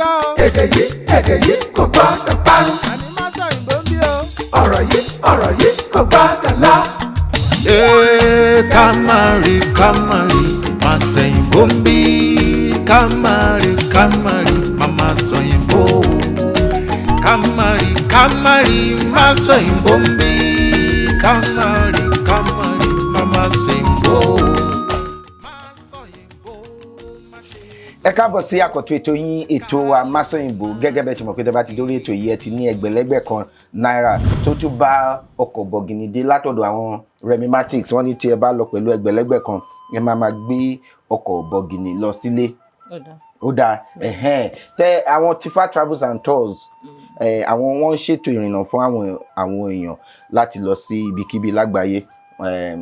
Gbọ́ o. Èdè yìí, èdè yìí kò gbọ́dọ̀ parun. Àní má sọ òyìnbó ń bí o. Ọ̀rọ̀ yìí, ọ̀rọ̀ yìí kò gbọ́dọ̀ lọ. Ee, ká má rí, ká má rí, má sẹ̀yìnbó ń bí. Ká má rí, ká má rí, má má sọ̀yìnbó. Ká má rí, ká má rí, má sọ̀yìnbó ń bí. Ká má rí, ká má rí, má má sẹ̀yìnbó. Má sọ̀yìnbó, má ṣe. Ẹ káàbọ̀ sí àkọ́tún ètò yín, ètò wa Masòyìnbó. Gẹ́gẹ́ bẹ́ẹ̀ ṣe mọ̀ pé tẹ́ bá ti dórí ètò yìí, ẹ ti ní ẹgbẹ̀lẹ́gbẹ̀ kan náírà tó tún bá ọkọ̀ bọ̀gìnì dé látọ̀dọ̀ àwọn Remimatics. Wọ́n ní tí ẹ bá lọ pẹ̀lú ẹgbẹ̀lẹ́gbẹ̀ kan, ẹ máa máa gbé ọkọ̀ bọ̀gìnì lọ sílé. Ó dáa. Ó dáa. Ẹ̀hẹ́n, tẹ àwọn Tifa Travels and Tours, àwọn wọ́n ń ṣètò ìrìnnà fún àwọn èèyàn láti lọ sí ibikíbi lágbàáyé.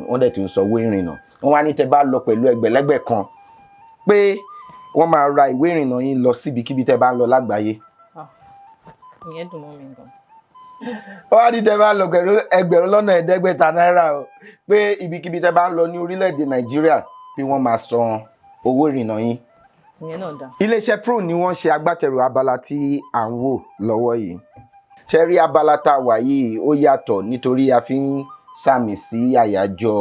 Wọ́n dẹ̀ tún sanwó ìrìnnà. Wọ́n wá ní tẹ́ bá lọ pẹ̀lú ẹgbẹ̀lẹ́gbẹ̀ kan pé wọ́n máa ra ìwé ìrìnnà yín lọ síbikíbi tẹ́ bá ń lọ lágbàáyé. Ìyẹn dùn mọ́ mi gan. Wọ́n wá ní tẹ́ bá lọ pẹ̀lú 5,000 náírà o, pé ibikíbi tẹ́ bá ń lọ ní orílẹ̀-èdè Nàìjíríà, pé wọ́n máa san owó ìrìnnà yín. Ìyẹn náà dáa. Iléeṣẹ́ Pro ni wọ́n ṣe agbátẹrù abala tí à ń wò lọ́wọ́ yìí. Ṣe rí abala tá a wà yìí, ó yàtọ̀ nítorí a fi ń sàmì sí àyájọ́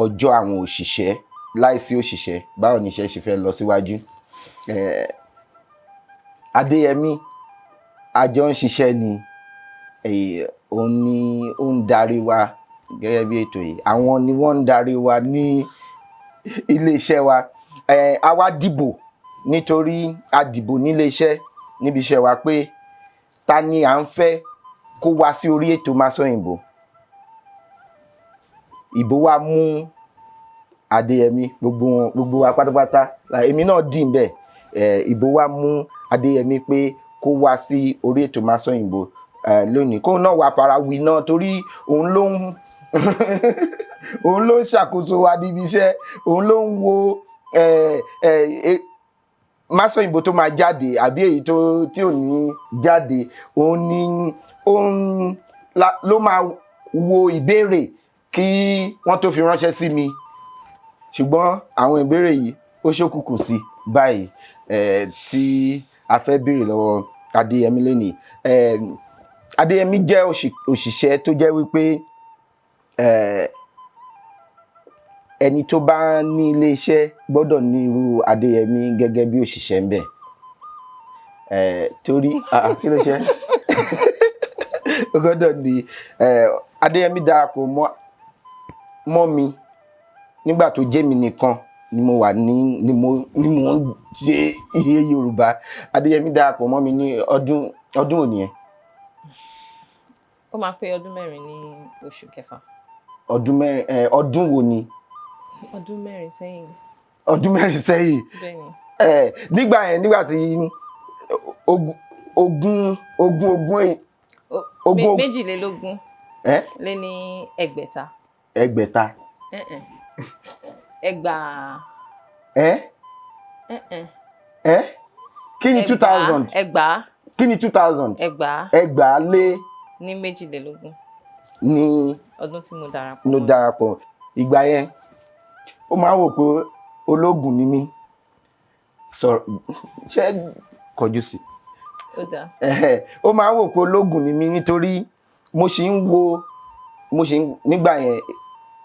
ọjọ́ àwọn òṣìṣẹ́. Láìsí òṣìṣẹ́, báwo ni iṣẹ́ ṣe fẹ́ lọ síwájú? Adéyẹmí, àjọ ń ṣiṣẹ́ ni. Òun ni ó ń darí wa gẹ́gẹ́ bí ètò yìí. Àwọn ni wọ́n ń darí wa ní iléeṣẹ́ wa. A wá dìbò, nítorí a dìbò níléeṣẹ́, níbi iṣẹ́ wa, pé ta ni à ń fẹ́ kó wá sí orí ètò Masòyìnbó. Ìbò wa mú Adéyẹmí. Gbogbo wọn, gbogbo wa pátápátá, èmi náà dì ń bẹ̀. Ìbò wa mú Adéyẹmí pé kó wá sí orí ètò Masòyìnbó lónìí, kóun náà wà fara wí náà, torí òun ló ń ṣàkóso wa níbi iṣẹ́, òun ló ń wo Masòyìnbó tó máa jáde àbí èyí tó tí ò ní jáde. Òun ni òun ló máa wo ìbéèrè kí wọ́n tó fi ránṣẹ́ sí mi. Ṣùgbọ́n àwọn ìbéèrè yìí, ó ṣókùnkùn sí báyìí tí a fẹ́ béèrè lọ́wọ́ Adéyẹmí lénìí. Adéyẹmí jẹ́ òṣìṣẹ́ tó jẹ́ wípé ẹni tó bá ní iléeṣẹ́ gbọ́dọ̀ ní irú Adéyẹmí gẹ́gẹ́ bí òṣìṣẹ́ ń bẹ̀, torí kí ló ṣe ó gbọ́dọ̀ ní. Adéyẹmí darapọ̀ mọ́ mi nígbà tó jẹ́ mi nìkan ni mo wà ní ni mo ń ṣe iye Yorùbá. Adéyẹmí darapọ̀ mọ́ mi ní ọdún òní ẹ̀. Ó máa pé ọdún 4 ní oṣù kẹfà. Ọdún 4. Ọdún wo ni? Ọdún 4 sẹ́yìn. Ọdún 4 sẹ́yìn. Bẹ́ẹ̀ni. Nígbà yẹn, nígbà tí ogún ogún ogún ogún ogún 22 lé ní ẹgbẹ̀ta. Ẹgbẹ̀ta. Eh-eh. Ẹgbàá. Ẹ Eh-eh. ẹ kí ni 2000? Ẹgbàá. Kí ni 2000? Ẹgbàá. Ẹgbàá lé ní 22. Ní ọdún tí mo darapọ̀ ló mọ́. Darapọ̀. Ìgbà yẹn, ó máa ń wò pé ológun ni mí. Sọ̀rọ̀, ṣé kọjú sí. Ó dáa. Ẹ̀hẹ̀, ó máa ń wò pé ológun ni mí nítorí mo ṣì ń wo mo ṣì ń nígbà yẹn,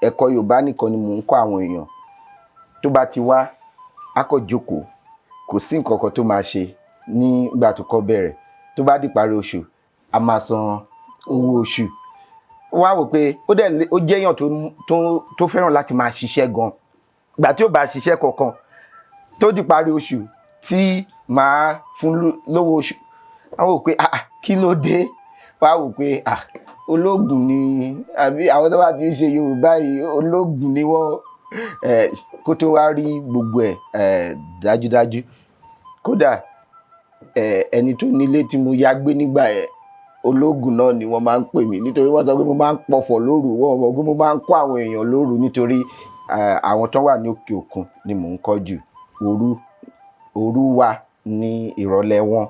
ẹ̀kọ́ Yorùbá nìkan ni mò ń kọ́ àwọn èèyàn. Tó bá ti wá, á kọ́ jókòó, kò sí nǹkan kan tó máa ṣe nígbà tó kọ́ bẹ̀rẹ̀. Tó bá di ìparí oṣù, a máa san owó oṣù. Ó wá wò pé ó dẹ̀ ó jẹ́yàn tó fẹ́ràn láti máa ṣiṣẹ́ gan. Ìgbà tí ó bá ṣiṣẹ́ kankan, tó di ìparí oṣù tí màá fún lówó oṣù, á wò pé, "Ah, kí ló dé?" Wá wò pé, "Ah, ológun ni, àbí àwọn tó bá ti ń ṣe Yorùbá yìí, ológun ni wọ́n." Kó tó wá rí gbogbo ẹ̀ dájúdájú, kódà ẹni tó nílé tí mo yá gbé nígbà yẹn, ológun náà ni wọ́n máa ń pè mí, nítorí wọ́n sọ pé mo máa ń pọ̀fọ̀ lóru. Wọ́n mọ̀ pé mo máa ń kọ́ àwọn èèyàn lóru, nítorí àwọn tó wà ní òkè òkun ni mò ń kọ́ jù. Òru òru wa ní ìrọ̀lẹ́ wọn.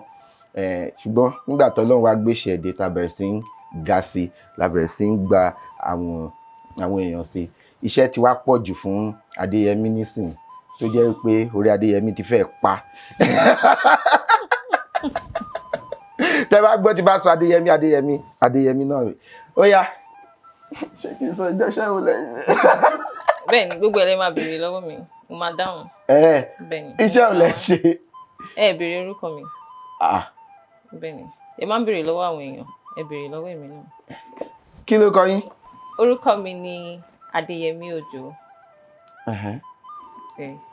Ṣùgbọ́n nígbà tó Ọlọ́run wá gbéṣẹ́ dé, tá bẹ̀rẹ̀ sí ń ga sí, la bẹ̀rẹ̀ sí ń gba àwọn èèyàn sí, iṣẹ́ ti wá pọ̀ jù fún Adéyẹmí nísìn, tó jẹ́ pé orí Adéyẹmí ti fẹ́ pa. Tẹ bá gbọ́ tí bá sọ Adéyẹmí, Adéyẹmí, Adéyẹmí náà rè. Ó yá, ṣé kí n sọ ìjọsẹ́ wo lẹ́yìn? Bẹ́ẹ̀ ni, gbogbo ẹ̀ lè máa béèrè lọ́wọ́ mi, mo máa dáhùn. Ẹ Bẹ́ẹ̀ ni. Iṣẹ́ ò lẹ ṣe? Ẹ béèrè orúkọ mi. Ah, Bẹ́ẹ̀ ni, ẹ máa ń béèrè lọ́wọ́ àwọn èèyàn, ẹ béèrè lọ́wọ́ èmi náà. Kí ló kọ yín? Orúkọ mi ni Adéyẹmí Òjó. Ẹ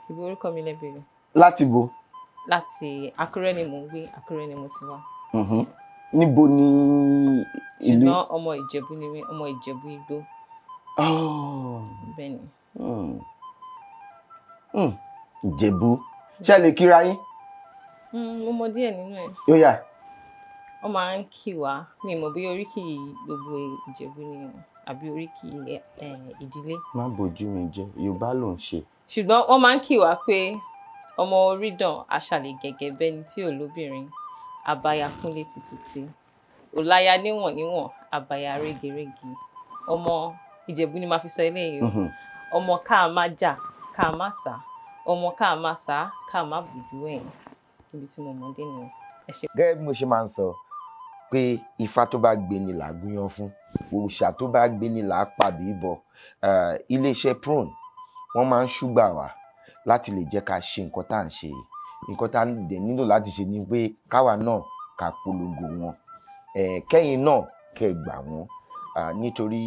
ibi orúkọ mi lẹ béèrè. Láti bo? Láti Àkúrẹ́ ni mò ń gbé, Àkúrẹ́ ni mo ti wá. Níbo ni ìlú? Ṣùgbọ́n ọmọ Ìjẹ̀bú ni mí, ọmọ Ìjẹ̀bú Igbó. Oh. Bẹ́ẹ̀ ni. Ìjẹ̀bú. Ṣé ẹ lè kíra yín? Mo mọ díẹ̀ nínú ẹ̀. Ó yá. Wọ́n máa ń kí wa, mi ò mọ̀ bóyá oríkì gbogbo Ìjẹ̀bú ni o, àbí oríkì ìdílé. Má bójú mi jẹ́, Yorùbá ló ń ṣe. Ṣùgbọ́n wọ́n máa ń kí wa pé ọmọ orídàn aṣàlẹ̀ gẹ̀gẹ̀ bẹ́ni tí ò lóbìnrin, àbáyá kúnlé títí òláyà níwọ̀n níwọ̀n, àbáyá régerège. Ọmọ Ìjẹ̀bú ni màá fi sọ eléyìí o. Ọmọ ká má jà ká má sá, ọmọ ká má sá ká má bùjú ẹ̀yìn. Ibi tí mo mọ̀ dé nìyẹn. Ẹ ṣé. Gẹ́gẹ́ bí mo ṣe máa ń sọ pé ifá tó bá gbé ni là á gúnyán fún, òòṣà tó bá gbé ni là á pàbí bọ. Iléeṣẹ́ Prone, wọ́n máa ń ṣúgbà wá láti lè jẹ́ ká ṣe nǹkan tá à ń ṣe yìí. Nǹkan tá a dẹ̀ nílò láti ṣe ni pé káwa náà ká polongo wọn, kẹ́yìn náà kẹ́ ẹ gbà wọ́n, nítorí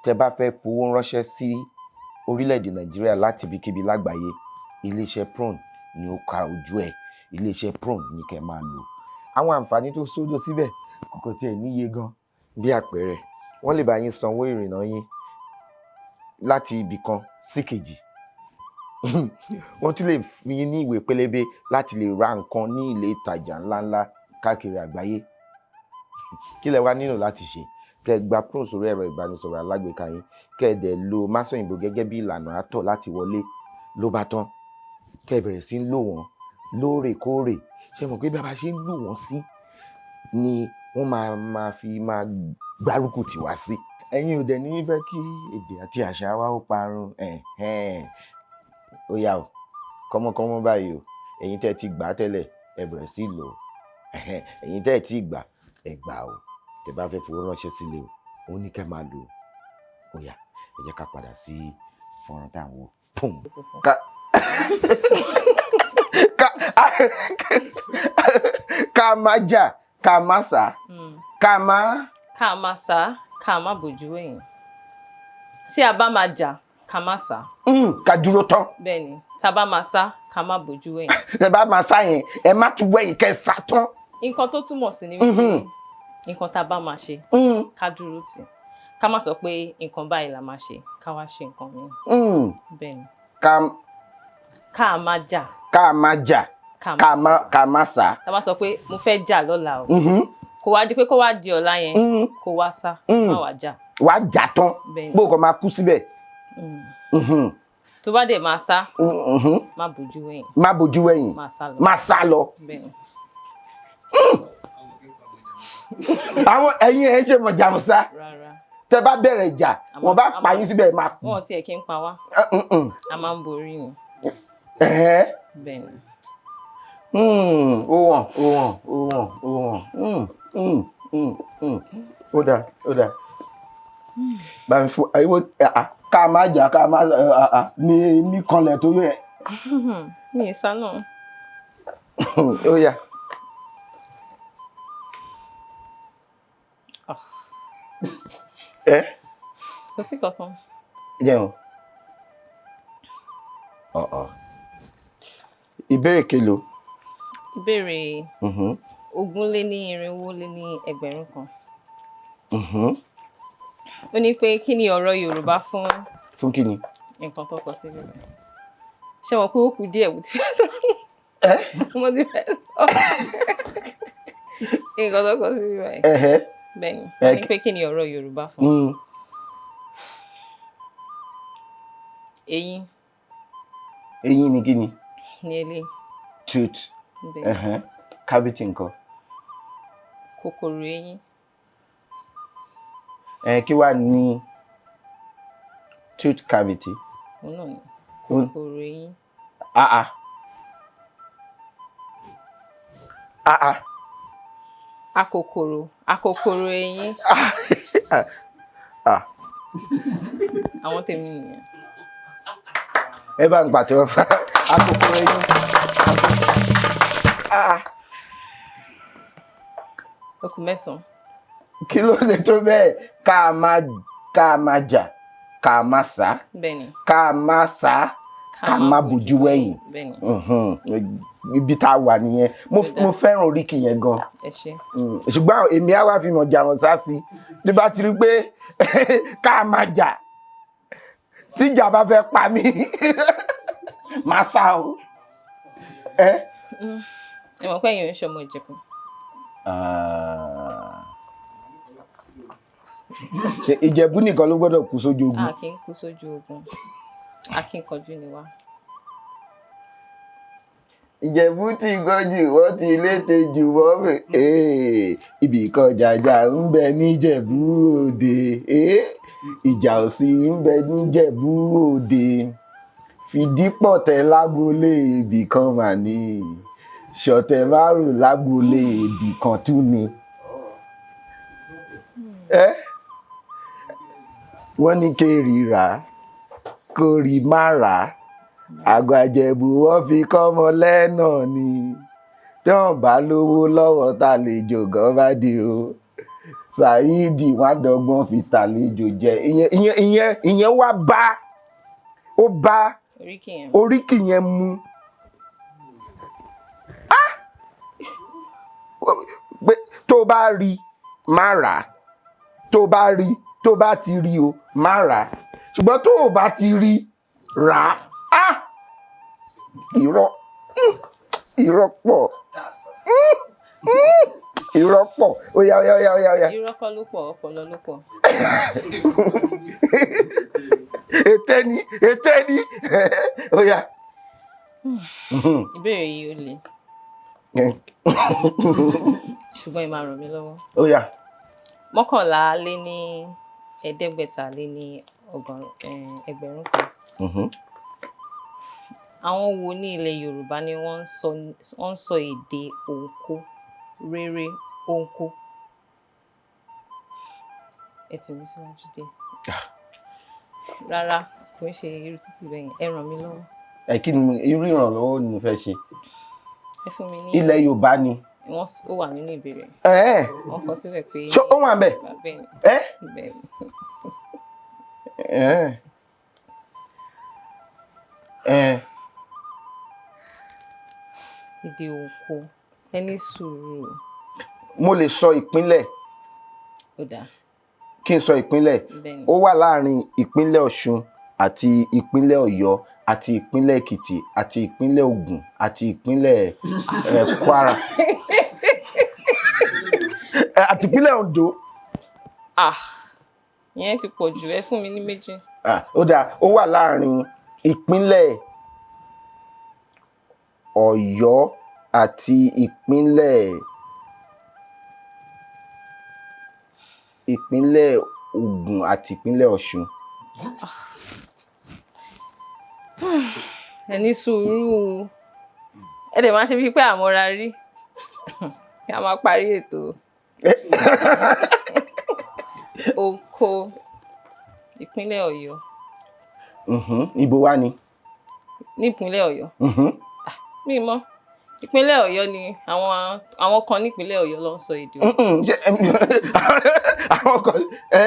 tẹ́ bá fẹ́ fowó ránṣẹ́ sí orílẹ̀-èdè Nàìjíríà láti ibikíbi lágbàáyé, iléeṣẹ́ Prone ni ó ka ojú ẹ̀. Iléeṣẹ́ Prone ni kẹ́ máa lò. Àwọn àǹfààní tó sódò síbẹ̀ kò tiẹ̀ níye gan. Bí àpẹẹrẹ, wọ́n lè bá yín sanwó ìrìnnà yín láti ibì kan sí kejì. Wọ́n tún lè fún yín ní ìwé pélébé láti lè ra nǹkan ní ilé ìtajà ńláńlá káàkiri àgbáyé. Kí lẹ wá nílò láti ṣe? Kẹ́ ẹ gba Prone sórí ẹ̀rọ ìbánisọ̀rọ̀ alágbèéká yín, kẹ́ ẹ dẹ̀ lo Másọ̀yìnbó gẹ́gẹ́ bí ìlànà àtọ̀ láti wọlé, ló bá tán. Kẹ́ ẹ bẹ̀rẹ̀ sí ń lò wọ́n lóòrèkóòrè. Ṣé mọ̀ pé bí a bá ṣe ń lò wọ́n sí ni wọ́n máa máa fi máa gbárùkù tì wá sí? Ẹ̀yin ò dẹ̀ ní fẹ́ kí èdè àti àṣà wa ó parun. Ẹ̀hẹ́n. Ó yá o, kọ́mọkọ́mọ báyìí o. Ẹ̀yin tẹ́ ẹ ti gbà á tẹ́lẹ̀, ẹ bẹ̀rẹ̀ sí í lò ó. Ẹ̀hẹ́n. Ẹ̀yin tẹ́ ẹ ti gbà, ẹ gbà o. Tẹ́ bá fẹ́ fowó ránṣẹ́ sílé o, òun ní kẹ́ máa lò ó. Ó yá, ẹ jẹ́ ká padà sí fọ́nrán tá à ń wò. Pum. Ká má jà ká má sá, ká má Ká má sá ká má bójú ẹ̀yìn. Tí a bá máa jà, ká má sá. Ká dúró tán. Bẹ́ẹ̀ ni, tá a bá máa sá, ká má bójú ẹ̀yìn. Tẹ́ bá máa sá yẹn, ẹ má tún wẹ̀yìn, kẹ́ sá tán. Nǹkan tó túmọ̀ sí ni wípé nǹkan tá a bá máa ṣe, ká dúró tì, ká má sọ pé nǹkan báyìí la máa ṣe, ká wá ṣe nǹkan míì. Bẹ́ẹ̀ ni. Ká Ká má jà. Ká má jà. Ká ká má má sá. Ká má sá. Tá a bá sọ pé mo fẹ́ jà lọ́la o, kó wá di pé kó wá di ọ̀la yẹn, kó wá sá, má wá jà. Wàá jà tán. Bẹ́ẹ̀ ni. Bó kàn máa kú síbẹ̀. Tó bá dẹ̀ máa sá, má bójú wẹ̀yìn. Má bójú wẹ̀yìn. Má sá lọ. Má sá lọ. Bẹ́ẹ̀ ni. Àwọn ẹ̀yin ẹ̀ ṣe mọ̀jàmùsá. Rárá. Tẹ bá bẹ̀rẹ̀ ìjà, wọ́n bá pa yín síbẹ̀ máa Wọn ò tiẹ̀ kí ń pa wá, a máa ń borí ni. Bẹ́ẹ̀ ni. Ó wọ̀n, ó wọ̀n, ó wọ̀n, ó wọ̀n. Ó dáa, ó dáa. Bá mi fún àyíwò ká má jà ká má ní mí kanlẹ̀ tó yẹ. Mi ì sá náà. Ó yá. Ah. Ẹ Kò sí kankan. Jẹun. Ọ̀ọ̀. Ìbéèrè kelo? Ìbéèrè 420,000. Ó ní pé kí ni ọ̀rọ̀ Yorùbá fún Fún kí ni? nǹkan tó kọ síbí báyìí. Ṣé wọn pé ó kù díẹ̀, mo ti fẹ́ sọ? Ẹ́. Mo ti fẹ́ sọ nǹkan tó kọ síbí báyìí. Bẹ́ẹ̀ ni. Ó ní pé kí ni ọ̀rọ̀ Yorùbá fún eyín. Eyín ni kí ni? Ní ilé. Tooth. Bẹ́ẹ̀. Ẹ̀hẹ́. Cavity ńkọ́? Kòkòrò eyín. Ẹ kí wàá ní tooth cavity? Òun náà ni kòkòrò eyín. Ah ah. Ah ah. Akòkòrò, akòkòrò eyín. Ah, Àwọn tèmi nìyẹn. Ẹ bá ń pàtẹ́wọ́ fún akòkòrò eyín. Ah, Ó kù 9. Kí ló lè tó bẹ́ẹ̀? Ká máa jà, ká máa sá, Bẹ́ẹ̀ni. ká máa sá, ká má bójú wẹ̀yìn. Bẹ́ẹ̀ni. Ibi tá a wà nìyẹn. Mo fẹ́ràn oríkì yẹn gan. Ẹ ṣé. Ṣùgbọ́n èmi á wá fi mọ̀ jà wọ́n sá sí tí bá ti rí pé ká máa jà, tíjà bá fẹ́ pa mí, máa sá o. Ẹ. Ẹ mọ̀ pé ẹ̀yin ò ń ṣọmọ Ìjẹ̀bú. Ah. Ṣé Ìjẹ̀bú nìkan ló gbọ́dọ̀ kú sójú ogun? A kì í kú sójú ogun, akínkanjú ni wá. Ìjẹ̀bú tí gbọ́njù, wọ́n ti lété jù wọ́n mẹ́. Ibì kan jàjà ń bẹ níjẹ̀bú Òde. Ìjà òsì ń bẹ níjẹ̀bú Òde, fìdípọ̀tẹ̀ lágboolé ibì kan mà ní, ṣọ̀tẹ̀ márùn lágboolé ibì kan tún ni. Ẹ́, wọ́n ní kéèrì rà kórì má rà á, àgbà Ìjẹ̀bú wọ́n fi kọ́mọ lẹ́nà ni, tí wọ́n bá lówó lọ́wọ́, tàlejò gan bá dé o, Saheed wọ́n dọ́gbọ́n fi tàlejò jẹ. Ìyẹn wá bá ó bá Oríkì yẹn. Oríkì yẹn mu. Ah! Pé tó bá rí, má rà á, tó bá rí, tó bá ti rí o, má rà á, ṣùgbọ́n tó o bá ti rí, rà á. Ah! Irọ́. Irọ́ pọ̀. Irọ́ pọ̀. Ó yá, ó yá, ó yá, ó yá, ó yá. Irọ́ kọ́ ló pọ̀, ọpọlọ ló pọ̀. Ètè ni, ètè ni. Ó yá. Ìbéèrè yìí ó le, ṣùgbọ́n ẹ máa ràn mí lọ́wọ́. Ó yá. 111 lé ẹgbẹ̀rún kan. Àwọn wo ní ilẹ̀ Yorùbá ni wọ́n ń sọ èdè Òǹkó rere Òǹkó? Ẹ tì mí síwájú dé. Rárá, kò ń ṣe irú títì bẹ́ẹ̀ yẹn. Ẹ ràn mí lọ́wọ́. Ẹ kí ni irú ìrànlọ́wọ́ ni mo fẹ́ ṣe? Ẹ fún mi ní. Ilẹ̀ Yorùbá ni. Wọ́n ó wà nínú ìbéèrè. Ẹ̀ẹ́. Wọ́n kọ síbẹ̀ pé. Ṣé ó wà ńbẹ̀? Bẹ́ẹ̀ ni. Ẹ́. Bẹ́ẹ̀ ni. Ẹ̀ ẹ̀. Èdè Òǹkó. Ẹ ní sùúrù. Mo lè sọ ìpínlẹ̀. Ó dáa. Kí n sọ ìpínlẹ̀? Bẹ́ẹ̀ ni. Ó wà láàrin ìpínlẹ̀ Ọ̀ṣun àti ìpínlẹ̀ Ọ̀yọ́ àti ìpínlẹ̀ Èkìtì àti ìpínlẹ̀ Ògùn àti ìpínlẹ̀ Kwara àti ìpínlẹ̀ Oǹdó. Ah, ìyẹn ti pọ̀ jù. Ẹ fún mi ní méjì. Ah, ó dáa, ó wà láàrin ìpínlẹ̀ Ọ̀yọ́ àti ìpínlẹ̀ Ògùn àti ìpínlẹ̀ Ọ̀ṣun. Ẹ ní sùúrù. Ẹ dẹ̀ máa ṣe bíi pé àmọ́ra rí. Kí a máa parí ètò. Oko ìpínlẹ̀ Ọ̀yọ́. Ibo wá ni? Nípínlẹ̀ Ọ̀yọ́. Mi mọ̀. Ìpínlẹ̀ Ọ̀yọ́ ni àwọn kan nípínlẹ̀ Ọ̀yọ́ ló ń sọ èdè Òǹkó. Ṣé àwọn kan ẹ.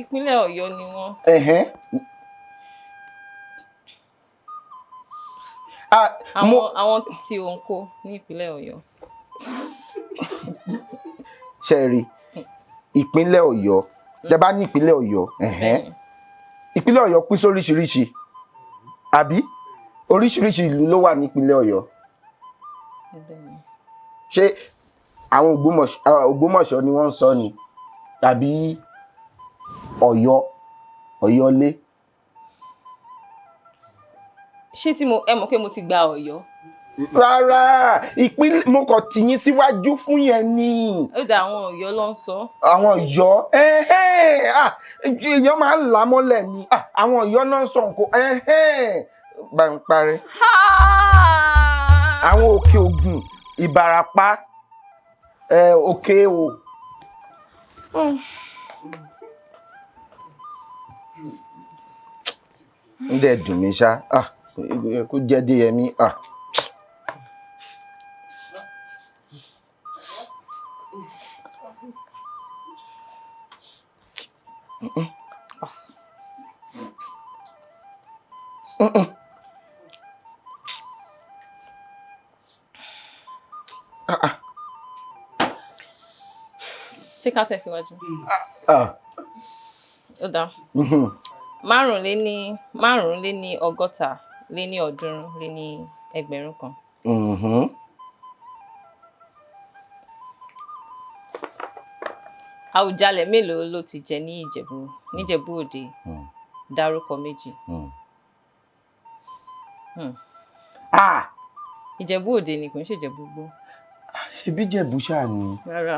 Ìpínlẹ̀ Ọ̀yọ́ ni wọ́n. Ẹ̀hẹ́n. Ah, Àwọn tí Òǹkó ní ìpínlẹ̀ Ọ̀yọ́. Ṣe rí ìpínlẹ̀ Ọ̀yọ́, tẹ́ bá ní ìpínlẹ̀ Ọ̀yọ́, ẹ̀hẹ́n. Bẹ́ẹ̀ni. Ìpínlẹ̀ Ọ̀yọ́ pín sóríṣiríṣi, àbí oríṣiríṣi ìlú ló wà nípínlẹ̀ Ọ̀yọ́. Bẹ́ẹ̀ni. Ṣé àwọn Ògbómọ̀ṣọ́, Ògbómọ̀ṣọ́ ni wọ́n ń sọ ni, tàbí Ọ̀yọ́, Ọ̀yọ́lé? Ṣé tí mo ẹ mọ̀ pé mo ti gba Ọ̀yọ́? Rárá, ìpínlẹ̀ mo kàn tì yín síwájú fún yẹn ni. Ó dà, àwọn Ọ̀yọ́ ló ń sọ. Àwọn Ọ̀yọ́, ẹ̀hẹ́n, ah, èèyàn máa ń là á mọ́lẹ̀ ni. Ah, àwọn Ọ̀yọ́ náà ń sọ nǹkan, ẹ̀hẹ́n, bá ń parẹ́. Àwọn Òkè Ògùn, Ìbàràpá. Ẹ òkè o. Ń dẹ̀ dùn mí ṣá. Ah, kó jẹ́ Déyẹmí. Ah. Ah, ah. Ṣé ká tẹ̀síwájú? Ah. Ó dáa. Mhm. 365,300 01. Mhm. Àwùjalẹ̀ mélòó ló ti jẹ ní Ìjẹ̀bú níjẹ̀bú Òde? Dárúkọ méjì. Ah! Ìjẹ̀bú Òde ni, kò ń ṣe Ìjẹ̀bú Igbó. Ṣebí Ìjẹ̀bú ṣáà ni. Rárá,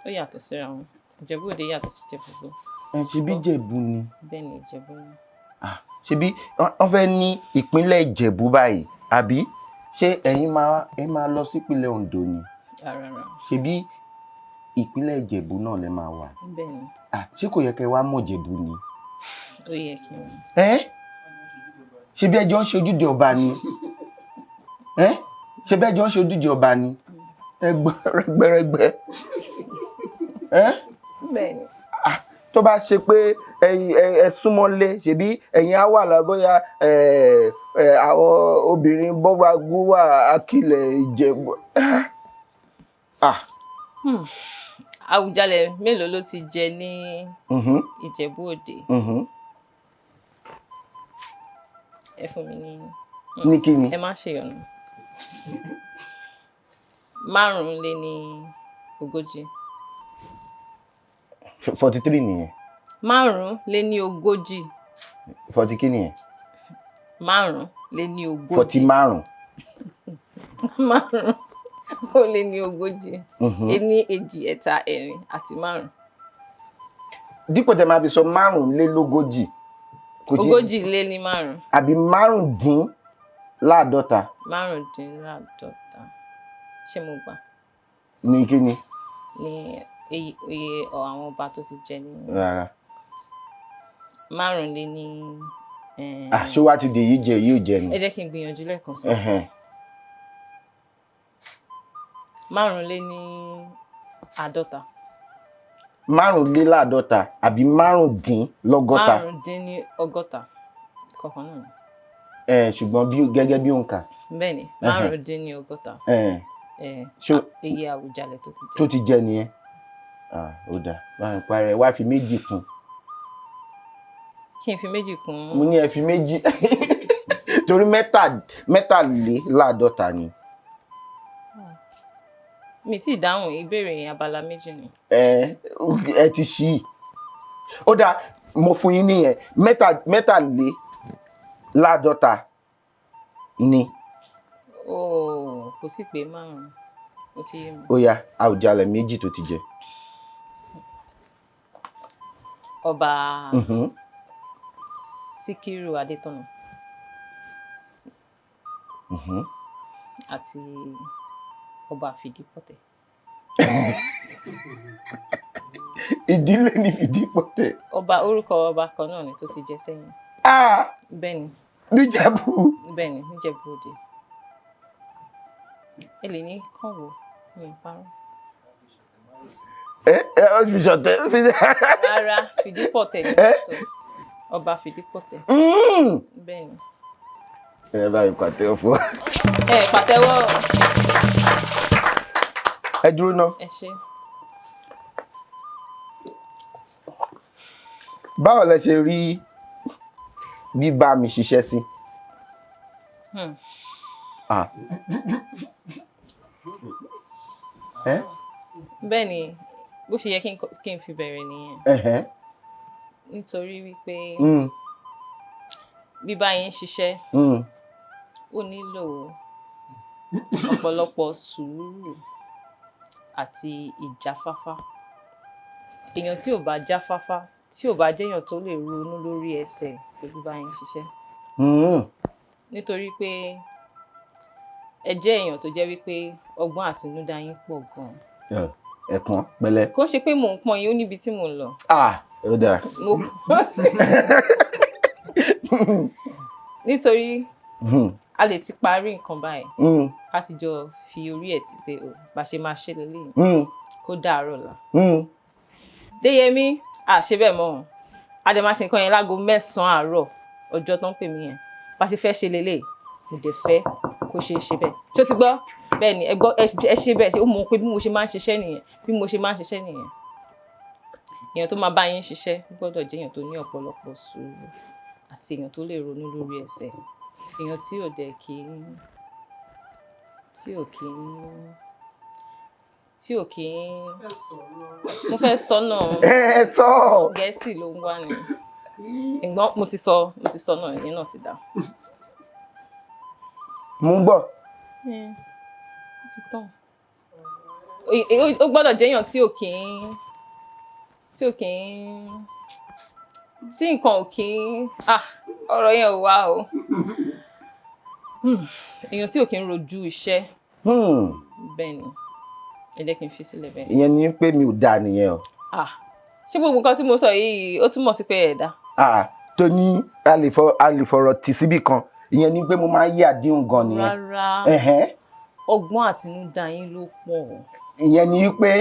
ó yàtọ̀ síra wọn. Ìjẹ̀bú Òde yàtọ̀ sí Ìjẹ̀bú Igbó. Ẹ ṣebí Ìjẹ̀bú ni. Bẹ́ẹ̀ ni, Ìjẹ̀bú ni. Ah, ṣebí wọ́n fẹ́ ní ìpínlẹ̀ Ìjẹ̀bú báyìí, àbí? Ṣé ẹ̀yin máa lọ sípínlẹ̀ Oǹdó ni? Rárá. Ṣebí ìpínlẹ̀ Ìjẹ̀bú náà lẹ máa wà. Bẹ́ẹ̀ ni. Ah, ṣé kò yẹ kẹ́ wá mọ̀ Ìjẹ̀bú ni? Ó yẹ kí n. Ẹ́? Ṣebí ẹjọ́ ń ṣe ojúde ọba ni? Ẹ́? Ṣebí ẹjọ́ ń ṣe ojúde ọba ni? Ẹgbẹ́rẹ́gbẹ́rẹ́gbẹ́. Ẹ́? Bẹ́ẹ̀ ni. Ah, tó bá ṣe pé ẹ̀yin ẹ súnmọ́lé, ṣebí ẹ̀yin á wà lábóyá àwọn obìnrin bọ́gbà gúwà Akilẹ̀ Ìjẹ̀bú. Ah. Àwùjalẹ̀ mélòó ló ti jẹ ní Ìjẹ̀bú Òde? Ẹ fún mi ní. Ní kí ni? Ẹ má ṣe ìyọnu. 45. 43 nìyẹn. 45. 40 kí nìyẹn? 45. 45. 45. 1, 2, 3, 4 àti 5. Dípò tẹ máa fi sọ 45. 45. Àbí 45. 45. Ṣé mo gbà? Ní kí ni? Ní iye àwọn ọba tó ti jẹ ní. Rárá. 5 ní. Ah, ṣé wàá ti dè yìí jẹ yìí ò jẹ ni? Ẹ jẹ́ kí n gbìyànjú lẹ́ẹ̀kan sí. 55. 55 àbí 65. 65. Kọ̀ọ̀kan náà ni. Ṣùgbọ́n bí gẹ́gẹ́ bí òǹkà. Bẹ́ẹ̀ ni, 65. Iye Àwùjalẹ̀ tó ti jẹ. Tó ti jẹ nìyẹn. Ah, ó dáa. Báyìí parẹ́ wá fi 2 kún. Kí n fi 2 kún. Mo ní ẹ fi 2. Torí 53 ni. Mi tí dáhùn ìbéèrè yẹn, abala 2 ni. Ẹ ti ṣí. Ó dáa, mo fún yín nìyẹn. 53 ni. Ó kò tí pé 5. Ó ti yé mi. Ó yá, Àwùjalẹ̀ 2 tó ti jẹ. Ọba Síkírù Adétọ̀nà. Àti Ọba Fìdípọ̀tẹ̀. Ìdílé ni Fìdípọ̀tẹ̀. Ọba orúkọ ọba kan náà ni tó ti jẹ sẹ́yìn. Ah! Bẹ́ẹ̀ ni. Níjẹ̀bú. Bẹ́ẹ̀ ni, Níjẹ̀bú Òde. Ẹ lè ní kàn wò, mi ò parọ́. Ẹ ẹ ọ fi ṣọ̀tẹ̀. Rárá, Fìdípọ̀tẹ̀ ni mo sọ. Ọba Fìdípọ̀tẹ̀. Bẹ́ẹ̀ ni. Ẹ bá mi pàtẹ́wọ́ fún wa. Ẹ pàtẹ́wọ́. Ẹ dúró ná. Ẹ ṣé. Báwo lẹ ṣe rí bíbá mi ṣiṣẹ́ sí? Ah. Bẹ́ẹ̀ ni, bó ṣe yẹ kí n fi bẹ̀rẹ̀ nìyẹn. Nítorí wípé bíbá yín ṣiṣẹ́, ó nílò ọ̀pọ̀lọpọ̀ sùúrù àti ìjáfáfá. Èèyàn tí ò bá jáfáfá, tí ò bá jẹ́yàn tó lè ronú lórí ẹsẹ̀ pé bíbá yín ṣiṣẹ́. Nítorí pé ẹ jẹ́ èèyàn tó jẹ́ wípé ọgbọ́n àtinúdá yín pọ̀ gan-an. Ẹ̀pọ̀n pẹ̀lẹ́. Kò ń ṣe pé mò ń pọ́n yín, ó níbi tí mò ń lọ. Ah, ó dáa. Mo nítorí a lè ti parí nǹkan báyìí, ká ti jọ fi orí ẹ̀ ti pé o bá ṣe máa ṣe lélẹ́yìn, kó dàárọ̀ la. Déyẹmí, à ṣe bẹ́ẹ̀ mọ́ o. A dẹ̀ máa ṣe nǹkan yẹn láago 9 àárọ̀ ọjọ́ tó ń pè mí yẹn. Bá ṣe fẹ́ ṣe lélẹ̀, mo dẹ̀ fẹ́ kó ṣe é ṣe bẹ́ẹ̀. Ṣé o ti gbọ́? Bẹ́ẹ̀ ni, ẹ gbọ́, ẹ ṣe bẹ́ẹ̀. Ṣé o mọ̀ pé bí mo ṣe máa ń ṣiṣẹ́ nìyẹn? Bí mo ṣe máa ń ṣiṣẹ́ nìyẹn. Èèyàn tó máa bá yín ṣiṣẹ́ gbọ́dọ̀ jẹ́ èèyàn tó ní ọ̀pọ̀lọpọ̀ sùúrù àti èèyàn tó lè ronú lórí ẹsẹ̀. Èèyàn tí ò dẹ̀ kí ń, tí ò kí ń, tí ò kí ń. Mo fẹ́ sọ náà. Ẹ sọ. Gẹ̀ẹ́sì ló ń wá ni. Ìgbọ́n mo ti sọ náà, ìyẹn náà ti dà. Mo ń gbọ́. Ó ti tán. Ó gbọ́dọ̀ jẹ́ èèyàn tí ò kí ń, tí ò kí ń, tí nǹkan ò kí ń, ah, ọ̀rọ̀ yẹn ò wá o. Èèyàn tí ò kí ń rojú iṣẹ́. Bẹ́ẹ̀ ni. Ẹ jẹ́ kí n fi sílẹ̀ bẹ́ẹ̀. Ìyẹn ni pé mi ò dáa nìyẹn o. Ah, ṣé gbogbo nǹkan tí mo sọ yìí ó túmọ̀ sí pé ẹ̀ dá? Ah, tó ní a lè fọ̀rọ̀ tì síbì kan. Ìyẹn ni pé mo máa ń yí àdéhùn gan nìyẹn. Rárá. Ọgbọ́n àtinúdá yín ló pọ̀. Ìyẹn ni pé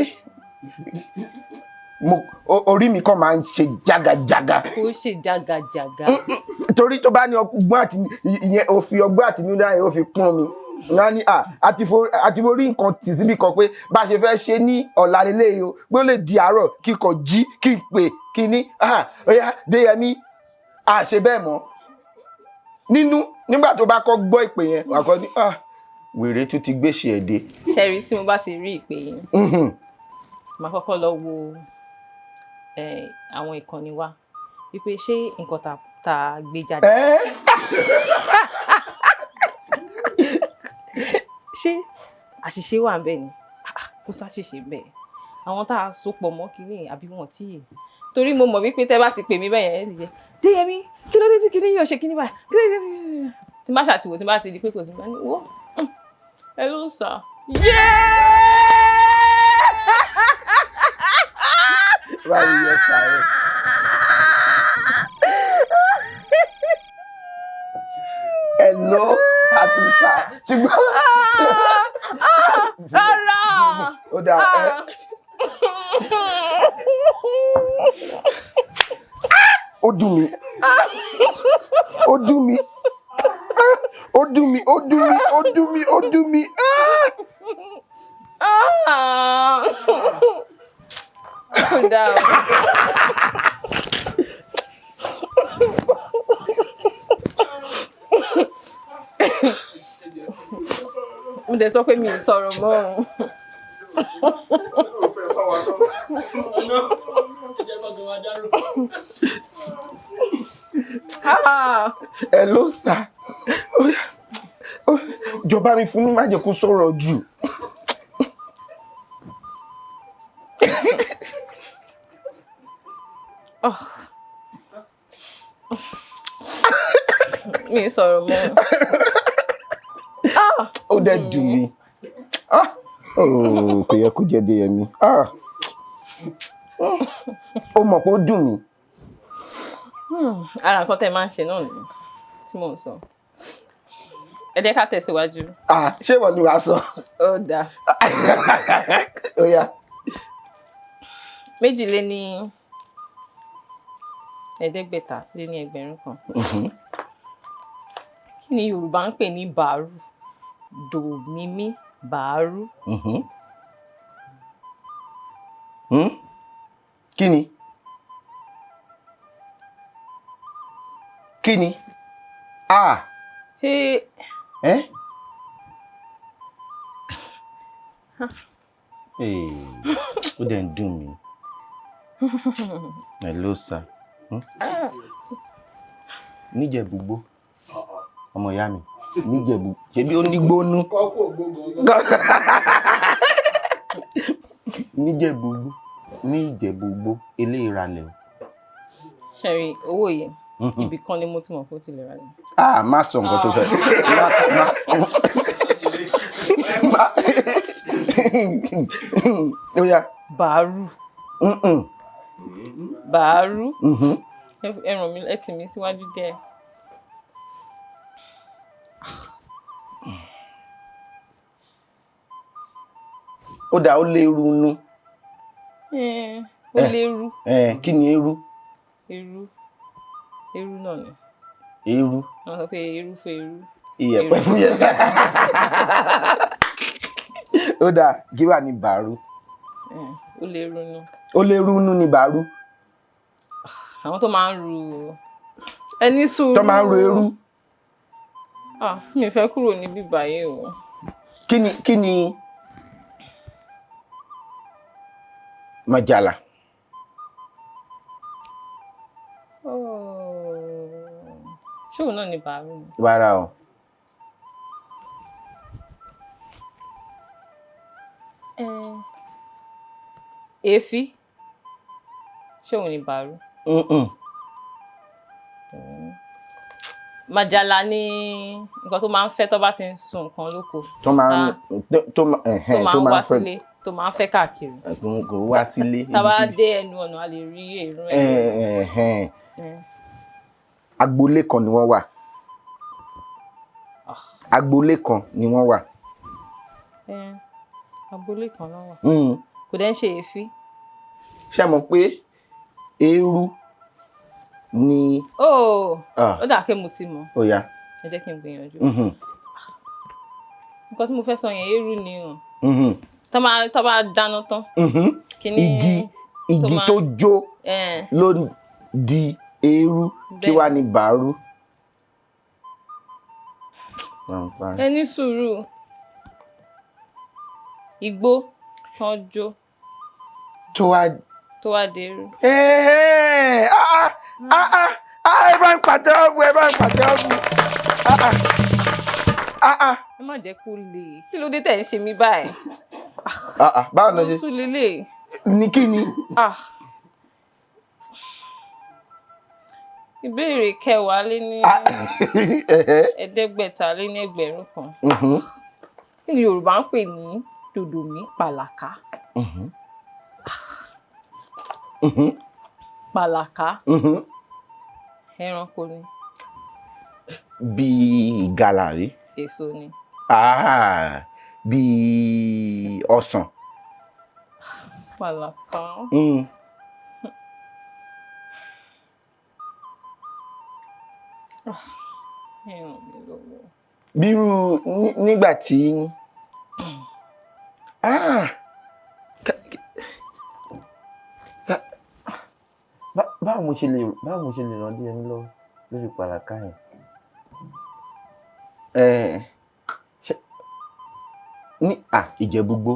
orí mi kàn máa ń ṣe jágajàga. Kò ṣe jágajàga. Torí tó bá ní ọgbọ́n àti ìyẹn, ó fi ọgbọ́n àtinúdá yẹn ó fi kún mi. Wọ́n á ní, à, àti forí nǹkan tì síbì kan pé bá a ṣe fẹ́ ṣe ní ọ̀la lélẹ́yìí o, pé ó lè di àárọ̀ kí n kàn jí kí n pè kí n ní, ah, ó yá, Déyẹmí, a ṣe bẹ́ẹ̀ mọ́. Nínú nígbà tó bá kọ́ gbọ́ ìpè yẹn, wà á kọ́ ní, ah, wèrè tún ti gbéṣẹ́ ẹ̀ dé. Ṣẹ́rí, tí mo bá ti rí ìpè yín, màá kọ́kọ́ lọ wo àwọn ìkànnì wa wípé ṣé nǹkan ta gbé jáde. Ṣé àṣìṣe wà ńbẹ̀ ni? Ah, kò sáṣìṣe ńbẹ̀. Àwọn tá a so pọ̀ mọ́ kínní àbí wọn tí ì. Torí mo mọ̀ wípé tẹ́ bá ti pè mí bẹ́yẹn, ẹ lè jẹ́ Déyẹmí, kí ló dé tí kínní yóò ṣe kínní báyìí? Kí ló dé tí kínní yóò ṣe? Tí n bá ṣàtìwò, tí n bá ti di pé kò sí, bá ní wo, ẹ ló ń sọ. Báyìí yọ sáré. Hello, àti sà. Ṣùgbọ́n. Rárá. Ó dáa, ẹ. Ó dùn mí. Ó dùn mí. Ó dùn mí, ó dùn mí, ó dùn mí, ó dùn mí. Ó dáa o. Mo dẹ̀ sọ pé mi ò sọ̀rọ̀ mọ́ o. Ẹ ló sà. Jọba mi fún mi, má jẹ́ kó sọ̀rọ̀ jù. Oh. Mi ò sọ̀rọ̀ mọ́. Ó dẹ̀ dùn mí. Ah! Oh, kò yẹ kó jẹ́ Déyẹmí. Ah! Ó mọ̀ pé ó dùn mí. Ara nǹkan tẹ́ máa ń ṣe náà nìyẹn tí mò ń sọ. Ẹ jẹ́ ká tẹ̀síwájú. Ah, ṣé ìwọ ni wàá sọ? Ó dáa. Ó yá. 5,205. Kí ni Yorùbá ń pè ní bàárù? Dòmímí bàárù. Kí ni? Kí ni? Ah! Ṣé Ẹ́? Ee, ó dẹ̀ ń dùn mí. Hello, sir. Níjẹ̀búgbó. Ọmọ ìyá mi. Níjẹ̀bú. Ṣebí ó ní gbónú. Níjẹ̀búgbó. Níjẹ̀búgbó. Eléèrà lẹ̀ o. Ṣẹ̀rí, owó yìí, ibì kan ni mo ti mọ̀ pé ó ti lè ra lẹ̀. Ah, má sọ nǹkan tó fẹ́. Má. Ó yá. Bàárù. Mm-mm. Bàárù. Mhm. Ẹ ràn mí, ẹ tì mí síwájú díẹ̀. Ó dà, ó léru nú. Ó lérú. Kí ni eru? Eru. Eru náà ni. Eru. Wọ́n sọ pé eru fún eru. Iyẹ̀pẹ̀ fún yẹ̀pẹ̀. Ó dà, kí wà ní bàárù? Ó lérú nú. Ó léru nú ni bàárù. Àwọn tó máa ń ru ẹni sùúrù. Tó máa ń ru eru. Ah, mi ò fẹ́ kúrò níbí báyìí o. Kí ni màjàlá? Oh. Ṣé òun náà ni bàárù ni? Rárá o. Èéfín. Ṣé òun ni bàárù? Mm-mm. Màjàlá ni nǹkan tó máa ń fẹ́ tó bá ti ń sun nǹkan lóko. Tó máa ń tó máa Tó máa tó ń máa wá ń fẹ́ sílé, tó máa ń fẹ́ káàkiri. Kò wá sílé. Tá a bá dé ẹnu ọ̀nà, a lè rí èrún ẹ̀. Ẹ̀hẹ̀n. Agboolé kan ni wọ́n wà. Agboolé kan ni wọ́n wà. Agboolé kan náà wà. Kò dẹ́ ń ṣe èéfín. Ṣé ẹ mọ̀ pé eérú ni? Oh, Ah. ó dà pé mo ti mọ̀. Ó yá. Ẹ jẹ́ kí n gbìyànjú. Nǹkan tí mo fẹ́ sọ yẹn, eérú ni o. Tó bá dáná tán. Kíní Igi igi máa- tó jó ló di eérú. Kí Bẹ́ẹ̀. wá ní bàárù? Ẹ ní sùúrù. Igbó tán jó Tó wá tó wá dérú. Ẹ̀hẹ́n, ah, ah, ah, ah, ẹ bá ń pàtẹ́wọ́ fún, ẹ bá ń pàtẹ́wọ́ fún. Ah, ah, ah, ah. Ẹ má jẹ́ kó le. Kí ló dé tẹ̀ ń ṣe mí báyìí? Ah, ah, báwo ló ṣe Tún lélẹ̀. ní kí ni? Ah. Ìbéèrè kẹwàá lé ní Ah, ẹ̀hẹ́, 1,575. Kí ni Yorùbá ń pè ní dòdòmí pàlàká? Mhm. Mhm. Pàlàká. Ẹranko ni. Bíi ìgalà rí. Èso ni. Ah, bíi ọsàn. Pàlàká. Ẹ ràn mí lọ́wọ́. Bírú nígbà tí ah, báwo mo ṣe lè ràn díẹ̀ mi lọ́wọ́ lórí pàlàkà yẹn? Ní à Ìjẹ̀bú-Igbó,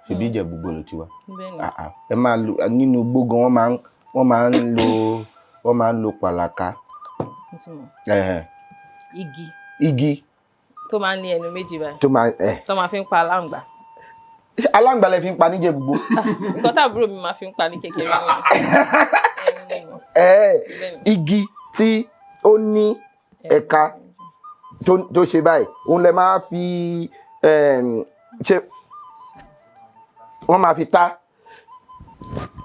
ṣèbí Ìjẹ̀bú-Igbó ló ti wá? Bẹ́ẹ̀ ni. Ah, ah, ẹ máa lo nínú igbó gan, wọ́n máa ń lo pàlàkà. Mo ti mọ̀. Igi Igi tó máa ń ní ẹnu méjì báyìí. Tó máa ẹ Tó máa fi ń pa aláǹgbá. Aláǹgbá lẹ fi ń pa níjẹ̀bú-Igbó? Nǹkan táàbúrò mi máa fi ń pa ní kékeré nìyẹn. Ẹnu mo mọ̀. Bẹ́ẹ̀ ni. Igi tí ó ní ẹ̀ka tó ṣe báyìí, òun lẹ máa fi ṣe, wọ́n máa fi ta.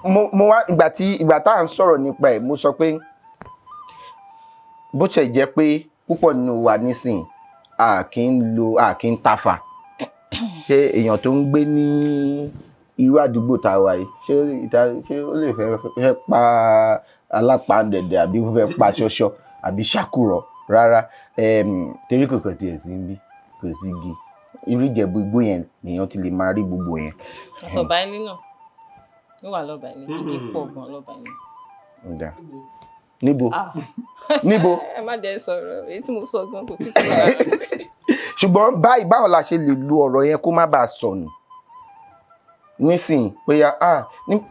Mo wá ìgbà tá à ń sọ̀rọ̀ nípa ẹ̀, mo sọ pé bó ṣe jẹ́ pé púpọ̀ nínú wa nísìn a kì í lo, a kì í tafà. Ṣé èèyàn tó ń gbé ní irú àdúgbò tá a wà yìí, ṣé ìta, ṣé ó lè fẹ́ pa alápàǹdẹ̀dẹ̀ àbí ó fẹ́ pa ṣọṣọ àbí ṣàkúrọ̀? Rárá, torí kò kàn tiẹ̀ sí níbí, kò sí igi. Irú Ìjẹ̀bú Igbó yẹn nìyẹn ti lè máa rí gbogbo yẹn. Àtọ̀bà ilé náà ó wà lọ́ba ilé, igi pọ̀ gan lọ́ba ilé. Ó dáa. Níbo? Ah. Níbo? Ẹ má jẹ́ sọ̀rọ̀, èyí tí mo sọ gan kò tí kúrò lára mi. Ṣùgbọ́n báyìí, báwo la ṣe lè lo ọ̀rọ̀ yẹn kó má bàa sọnù nísìnyí, pé ah,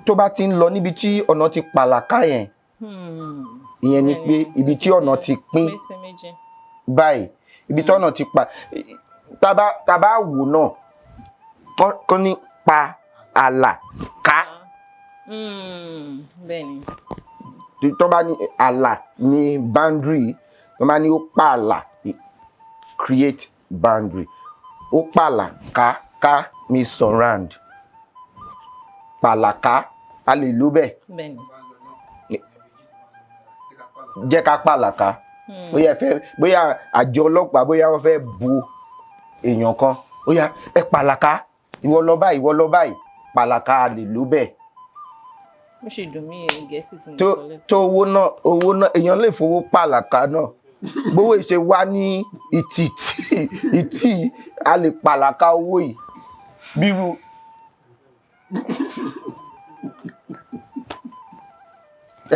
tó bá ti ń lọ níbi tí ọ̀nà ti pàlàkà yẹn, ìyẹn ni pé ibi tí ọ̀nà ti pín Méjì méjì. báyìí, ibi tí ọ̀nà ti pa, tá bá wò náà kọ́ ní pa àlà ká. Bẹ́ẹ̀ ni. Tó bá ní àlà ní boundary, tó bá ní ó pa àlà, create boundary, ó pààlà ká. Ká mi surround. Pàlàká, a lè lò bẹ́ẹ̀. Bẹ́ẹ̀ni. Jẹ́ ká pàlàká. Bóyá ẹ fẹ́, bóyá àjọ ọlọ́pàá, bóyá wọ́n fẹ́ bu èèyàn kan, ó yá, ẹ pàlàká, ìwọ lọ báyìí, ìwọ lọ báyìí. Pàlàká, a lè lò bẹ́ẹ̀. Ó sì dùn mí, Gẹ̀ẹ́sì tí mo Tó sọ lẹ́kọ̀ọ́. Tó owó náà, owó náà, èèyàn lè fowó pàlàká náà. Gbówó ìṣe wá ní ìtì ìtì, a lè pàlàká owó yìí bírú.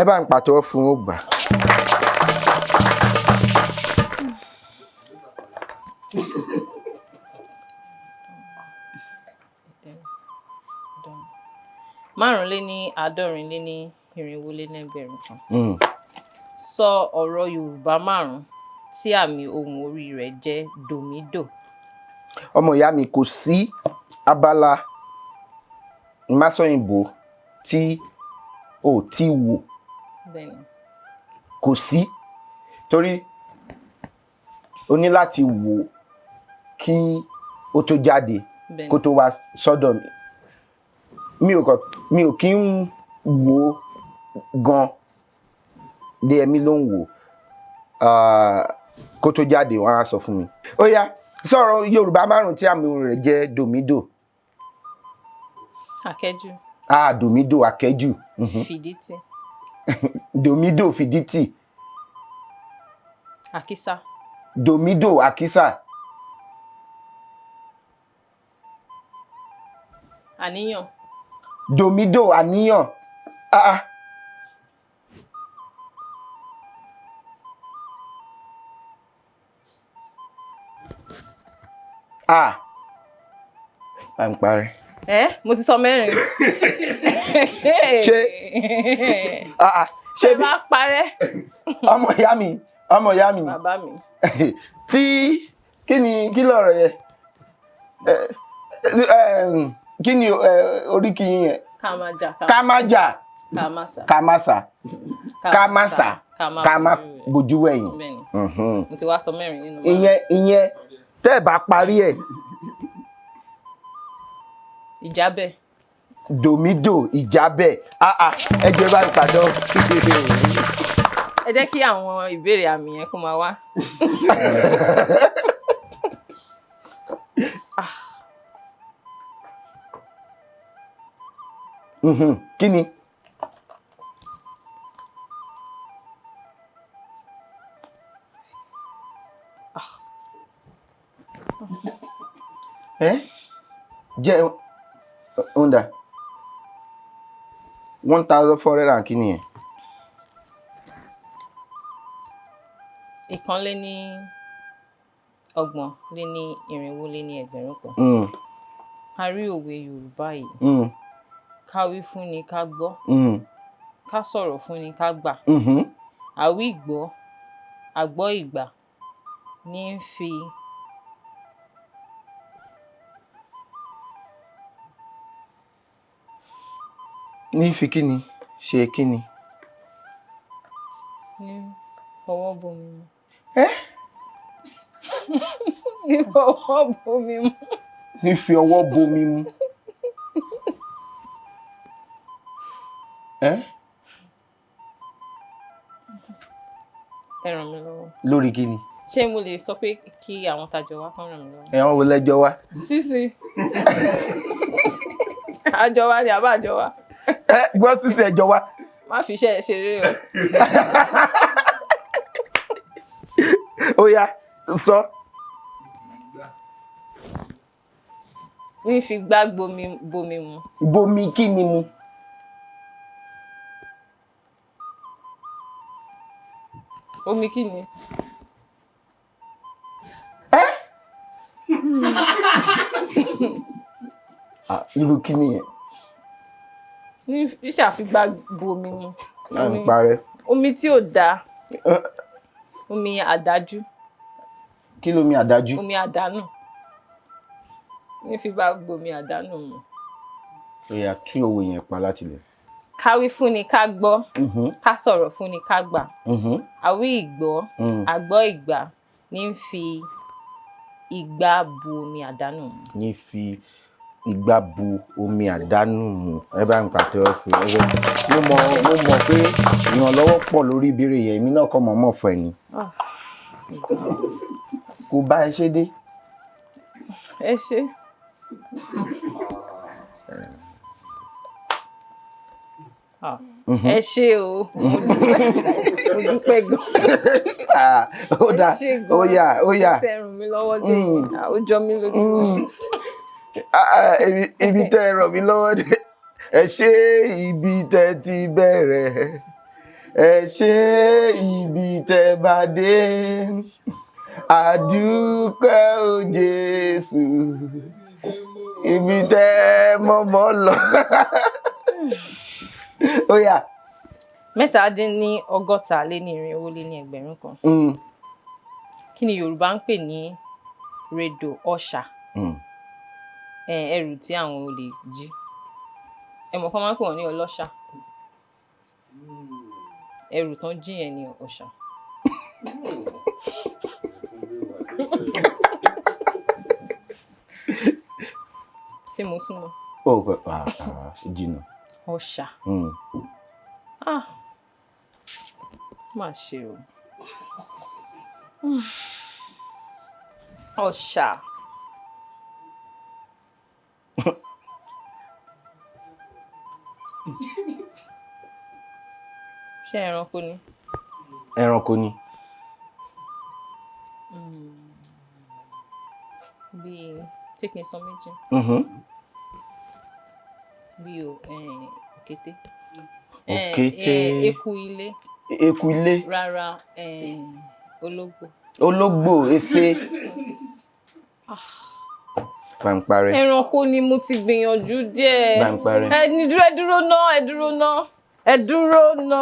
Ẹ bá ń pàtẹ́wọ́ fún ó gbà. 485,400. Sọ ọ̀rọ̀ Yorùbá márùn-ún tí àmì ohùn orí rẹ̀ jẹ́ dòmídò. Ọmọ ìyá mi, kò sí abala Másọ̀yìnbó tí ò tí wò. Bẹ́ẹ̀ni. Kò sí, torí o ní láti wò kí ó tó jáde, kó tó wá sọ́dọ̀ mi. Mi ò kàn, mi ò kí ń wò gan dé, ẹ̀mí ló ń wò. Ah, kó tó jáde, wọ́n á sọ fún mi. Ó yá, sọ̀rọ̀ Yorùbá márùn-ún tí àmì ohùn rẹ̀ jẹ́ dòmídò. Akẹ́jù. Ah, dòmídò, akẹ́jù. Fìdítì. Dòmídò, fìdítì. Àkísà. Dòmídò, àkísà. Àníyàn. Dòmídò, àníyàn. Ah ah. Ah, à ń parí. Ẹ mo ti sọ mẹ́rin. Ah ah, ṣé ṣé bá parẹ́. Ọmọ ìyá mi, ọmọ ìyá mi. Bàbá mi. Tí kí ni, kí lọ̀rọ̀ yẹn? Ẹ ẹ, kí ni oríkì yín yẹn? Ká má jà. Ká má jà. Ká má sà. Ká má sà, ká má sà, ká má bójú wẹ̀yìn. Bẹ́ẹ̀ni. Mo ti wá sọ mẹ́rin nínú márùn-ún. Ìyẹn tẹ́ ẹ bá parí ẹ̀. Ìjábẹ̀. Dòmídò, ìjábẹ̀. Ah ah, ẹ jẹ́ bá ń pàdán. Ẹ jẹ́ kí àwọn ìbéèrè àmì yẹn kó máa wá. Kí ni? Ẹ jẹ́ ọ̀ndà 1,400 and kí ni yẹn? 431,400. A rí òwe Yorùbá yìí. Ká wí fún ni ká gbọ́. Ká sọ̀rọ̀ fún ni ká gbà. Àwí ìgbọ́, àgbọ́ ìgbà ní ń fi Ní fi kí ni ṣe kí ni? Ní fọwọ́ bomi mu. Ẹ́. Ní fọwọ́ bomi mu. Ní fi ọwọ́ bomi mu. Ẹ́. Ẹ ràn mí lọ́wọ́. Lórí kí ni? Ṣé mo lè sọ pé kí àwọn tajọ wá kán ràn mí lọ́wọ́? Ẹ̀wọ̀n wo lẹ́jọ́ wá? Sísì. Àjọ wa ni àbá àjọ wa. Ẹ gbọ́, sísè, ẹjọ́ wá. Má fi iṣẹ́ ẹ ṣeré o. Ó yá, sọ. Ní fi gbá gbomi bomi mu. Bomi kí ni mu? Omi kí ni? Ẹ́. Ah, irú kí ni yẹn? Ní ṣàfigbá bomi mu. À ń parẹ́. Omi tí ò dáa. Omi àdájú. Kí lomi àdájú? Omi àdánù. Ní fi bá gbomi àdánù mu. Ó yá, tú òwe yẹn pa láti lẹ̀. Ká wí fún ni ká gbọ́. Ká sọ̀rọ̀ fún ni ká gbà. Àwí ìgbọ́, àgbọ́ ìgbà ní ń fi igbá bu omi àdánù mu. Ní fi igbá bu omi àdánù mu. Ẹ bá ń pàtẹ́wọ́ fún ẹ. Mo mọ̀ pé ìrànlọ́wọ́ pọ̀ lórí ìbéèrè yẹn, èmi náà kọ́ mọ̀ mọ̀ fún ẹ ni. Ah. Kò bá ẹ ṣe dé. Ẹ ṣé. Ah, ẹ ṣé o, mo dúpẹ́, mo dúpẹ́ gan. Ah, ó Ẹ dáa. ṣé gan. Ó yá, ó yá. Ó tẹ́ ràn mí lọ́wọ́ dé yìí. Ah, ó jọ mí lójú. Ah, ah, ibi tẹ́ ẹ ràn mí lọ́wọ́ dé, ẹ ṣé. Ibi tẹ́ ti bẹ̀rẹ̀, ẹ ṣé. Ibi tẹ́ bá dé, àdúpẹ́ o Jésù. Ibi tẹ́ mọ́mọ́ lọ. Ó yá. 467,000. Kí ni Yorùbá ń pè ní rédò ọ̀ṣà? Ẹrù tí àwọn olè jí. Ẹ mọ̀ kán máa ń pè wọ́n ní ọlọ́ṣà. Ẹrù tán jí yẹn ní ọ̀ṣà. Ṣé mo súnmọ́? Ó kọ ah, ah, jìnnà. Ọ̀ṣà. Ah, má ṣe o. Ọ̀ṣà. Ṣé ẹranko ni? Ẹranko ni. Bíi ṣé kí n sọ méjì? Mhm. Bíi òkété. Òkété. Eku ilé. Eku ilé. Rárá, ológbò. Ológbò, ese. Pàǹparẹ. Ẹranko ni, mo ti gbìyànjú díẹ̀. Bàǹparẹ. Ẹ ní dúró, ẹ dúró ná, ẹ dúró ná, ẹ dúró ná.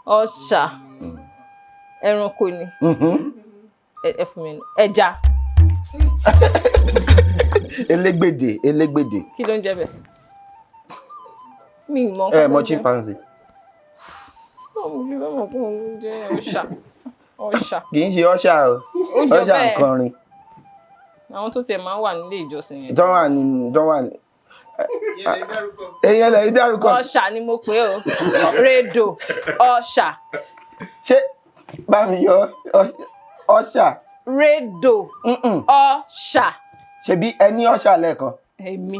Ọ̀ṣà. Ẹranko ni. Ẹ fún mi ní ẹja. Elégbèdè, elégbèdè. Kí ló ń jẹ́ bẹ́ẹ̀? Mi ì mọ̀ Ẹ nǹkan tó mọ ń jẹ́. Chimpanzee. Báwo ni báwo kò ń jẹ́ ọ̀ṣà? Ọ̀ṣà. Kì í ṣe ọ̀ṣà o. Ó jọ Ọ̀ṣà bẹ́ẹ̀. nǹkan rin. Àwọn tó tiẹ̀ máa ń wà nílé ìjọsìn yẹn. Tó wà ní tó wà ní. Èèyàn lè dárúkọ. Ọ̀ṣà ni mo pè é o. Rédò ọ̀ṣà. Ṣé bá mi yọ ọ̀ṣà? Rédò ọ̀ṣà. Ṣebí ẹ ní ọ̀ṣà lẹ́ẹ̀kan. Èmi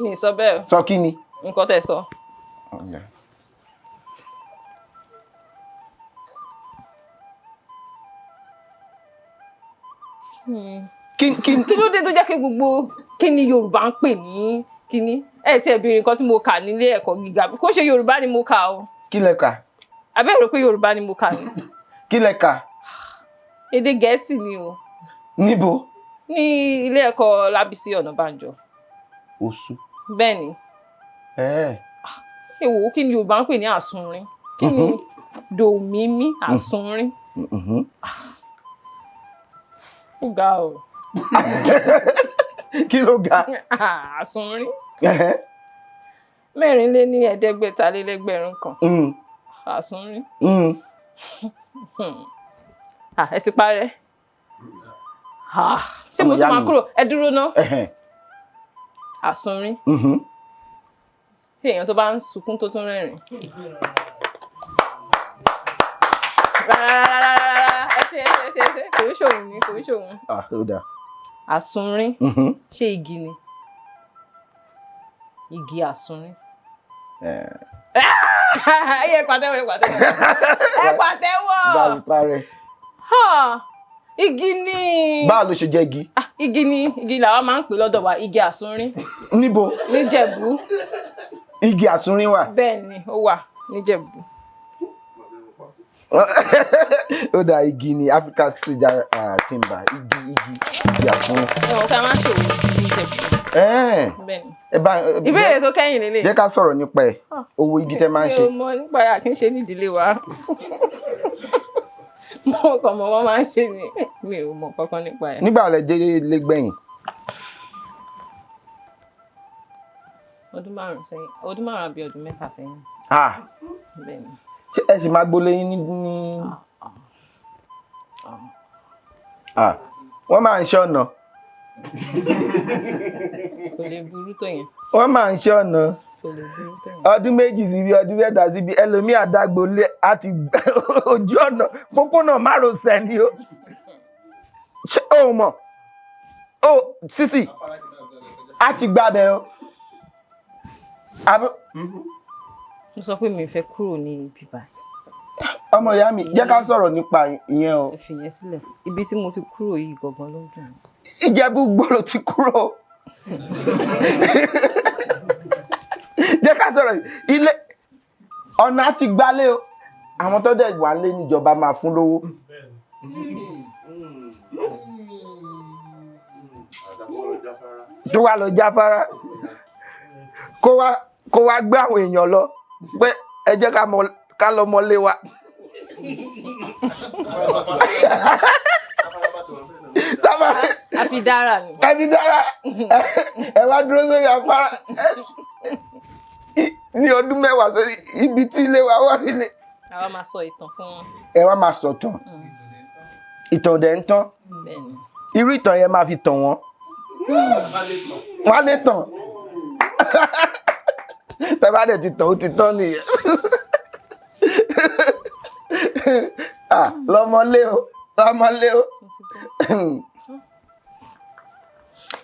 mi ì sọ bẹ́ẹ̀ o. Sọ kí ni? Nǹkan tẹ́ sọ. Kí Kí ló dé tó jẹ́ pé gbogbo kí ni Yorùbá ń pè ní kíní? Ẹ ti ẹ̀ béèrè nǹkan tí mo kà nílé ẹ̀kọ́ gíga. Kó ṣe Yorùbá ni mo kà o. Kí lẹ kà? Àbẹ́ rò pé Yorùbá ni mo kà ni. Kí lẹ kà? Èdè Gẹ̀ẹ́sì ni o. Níbo? Ní ilé ẹ̀kọ́ Lábísí Ọ̀nàbànjọ. Oṣù. Bẹ́ẹ̀ ni. Ẹ́ẹ̀. Èwo kí ni Yorùbá ń pè ní àsunrin? Kí ni dòmímí àsunrin? Ó ga o. Kí ló ga? Àsunrin. 5,446. Àsunrin. Ah, ẹ ti parẹ́. Ah, ṣé mo Ọmọ tún ìyá máa mi. kúrò? Ẹ dúró ná. Àsunrin. Ṣé èèyàn tó bá ń sunkún tó tún rẹ́rìn? Rárá, ẹ ṣe, ẹ ṣe, ẹ ṣe, ẹ ṣe. Kò ń ṣòun ni, kò ń ṣòun. Ah, ó dáa. Àsunrin. Ṣé igi ni? Igi àsunrin. Ẹ pàtẹ́wọ́, ẹ pàtẹ́wọ́. Ẹ pàtẹ́wọ́. Bá mi parẹ́. Ha! Igi ni. Báwo ló ṣe jẹ́ igi? Ah, igi ni, igi làwa máa ń pè lọ́dọ̀ wa, igi àsunrin. Níbo? Níjẹ̀bú. Igi àsunrin wà. Bẹ́ẹ̀ ni, ó wà níjẹ̀bú. Ó dáa, igi ni Africa cedar timber. Igi àsunrin. Ẹ wọ́n ká máa ń ṣòwò níjẹ̀bú. Bẹ́ẹ̀ ni. Ẹ bá Ìbéèrè tó kẹ́yìn lélẹ̀. Jẹ́ ká sọ̀rọ̀ nípa ẹ̀. Owó igi tẹ́ máa ń ṣe. Mi ò mọ̀ nípa ẹ̀, kì í ṣe nídìílé wa. Mo kàn mọ̀ wọ́n máa ń ṣe ni. Mi ò mọ̀ kankan nípa ẹ̀. Nígbà wo lẹ dé lé gbẹ̀yìn? Ọdún 5 sẹ́yìn. Ọdún 5 àbí ọdún 6 sẹ́yìn. Ah. Bẹ́ẹ̀ ni. Ṣé ẹ sì máa gbólé yín ní? Ah, wọ́n máa ń ṣọ̀nà. Kò lè burú tó yẹn. Wọ́n máa ń ṣọ̀nà. Kò lè burú tó yẹn. Ọdún 2 síbi, ọdún 3 síbi, ẹlòmíì àdágbò lé àti ojú ọ̀nà pópónà márosẹ̀ ni ó. Ṣé o mọ̀? O sísì, a ti gbàbẹ̀ o. Mo sọ pé mi ò fẹ́ kúrò ní ibi báyìí. Ọmọ ìyá mi, jẹ́ ká sọ̀rọ̀ nípa ìyẹn o. Ẹ fi yẹn sílẹ̀. Ibi tí mo ti kúrò yìí gangan ló ń dùn mí. Ìjẹ̀bú gbòòrò ti kúrò. Jẹ́ ká sọ̀rọ̀ ilé ọ̀nà àti gbalé o. Àwọn tó dẹ̀ wà lé níjọba máa fún lówó. Tó wá lọ jáfárá. Kó wá gbé àwọn èèyàn lọ pé ẹ jẹ́ ká lọ mọ́lé wa. Àfi dára ni. Àfi dára. Ẹ wá dúró sórí afárá ní ọdún 10 sórí ibi tí ilé wa wà nílé. Àwa máa sọ ìtàn fún wọn. Ẹ wá máa sọ tàn. Ìtàn dẹ̀ ń tán. Irú ìtàn yẹn máa fi tàn wọ́n. Wọ́n á lè tàn. Tẹ́ bá dẹ̀ ti tàn, ó ti tán nìyẹn. Lọ́mọlé o, lọ́mọlé o.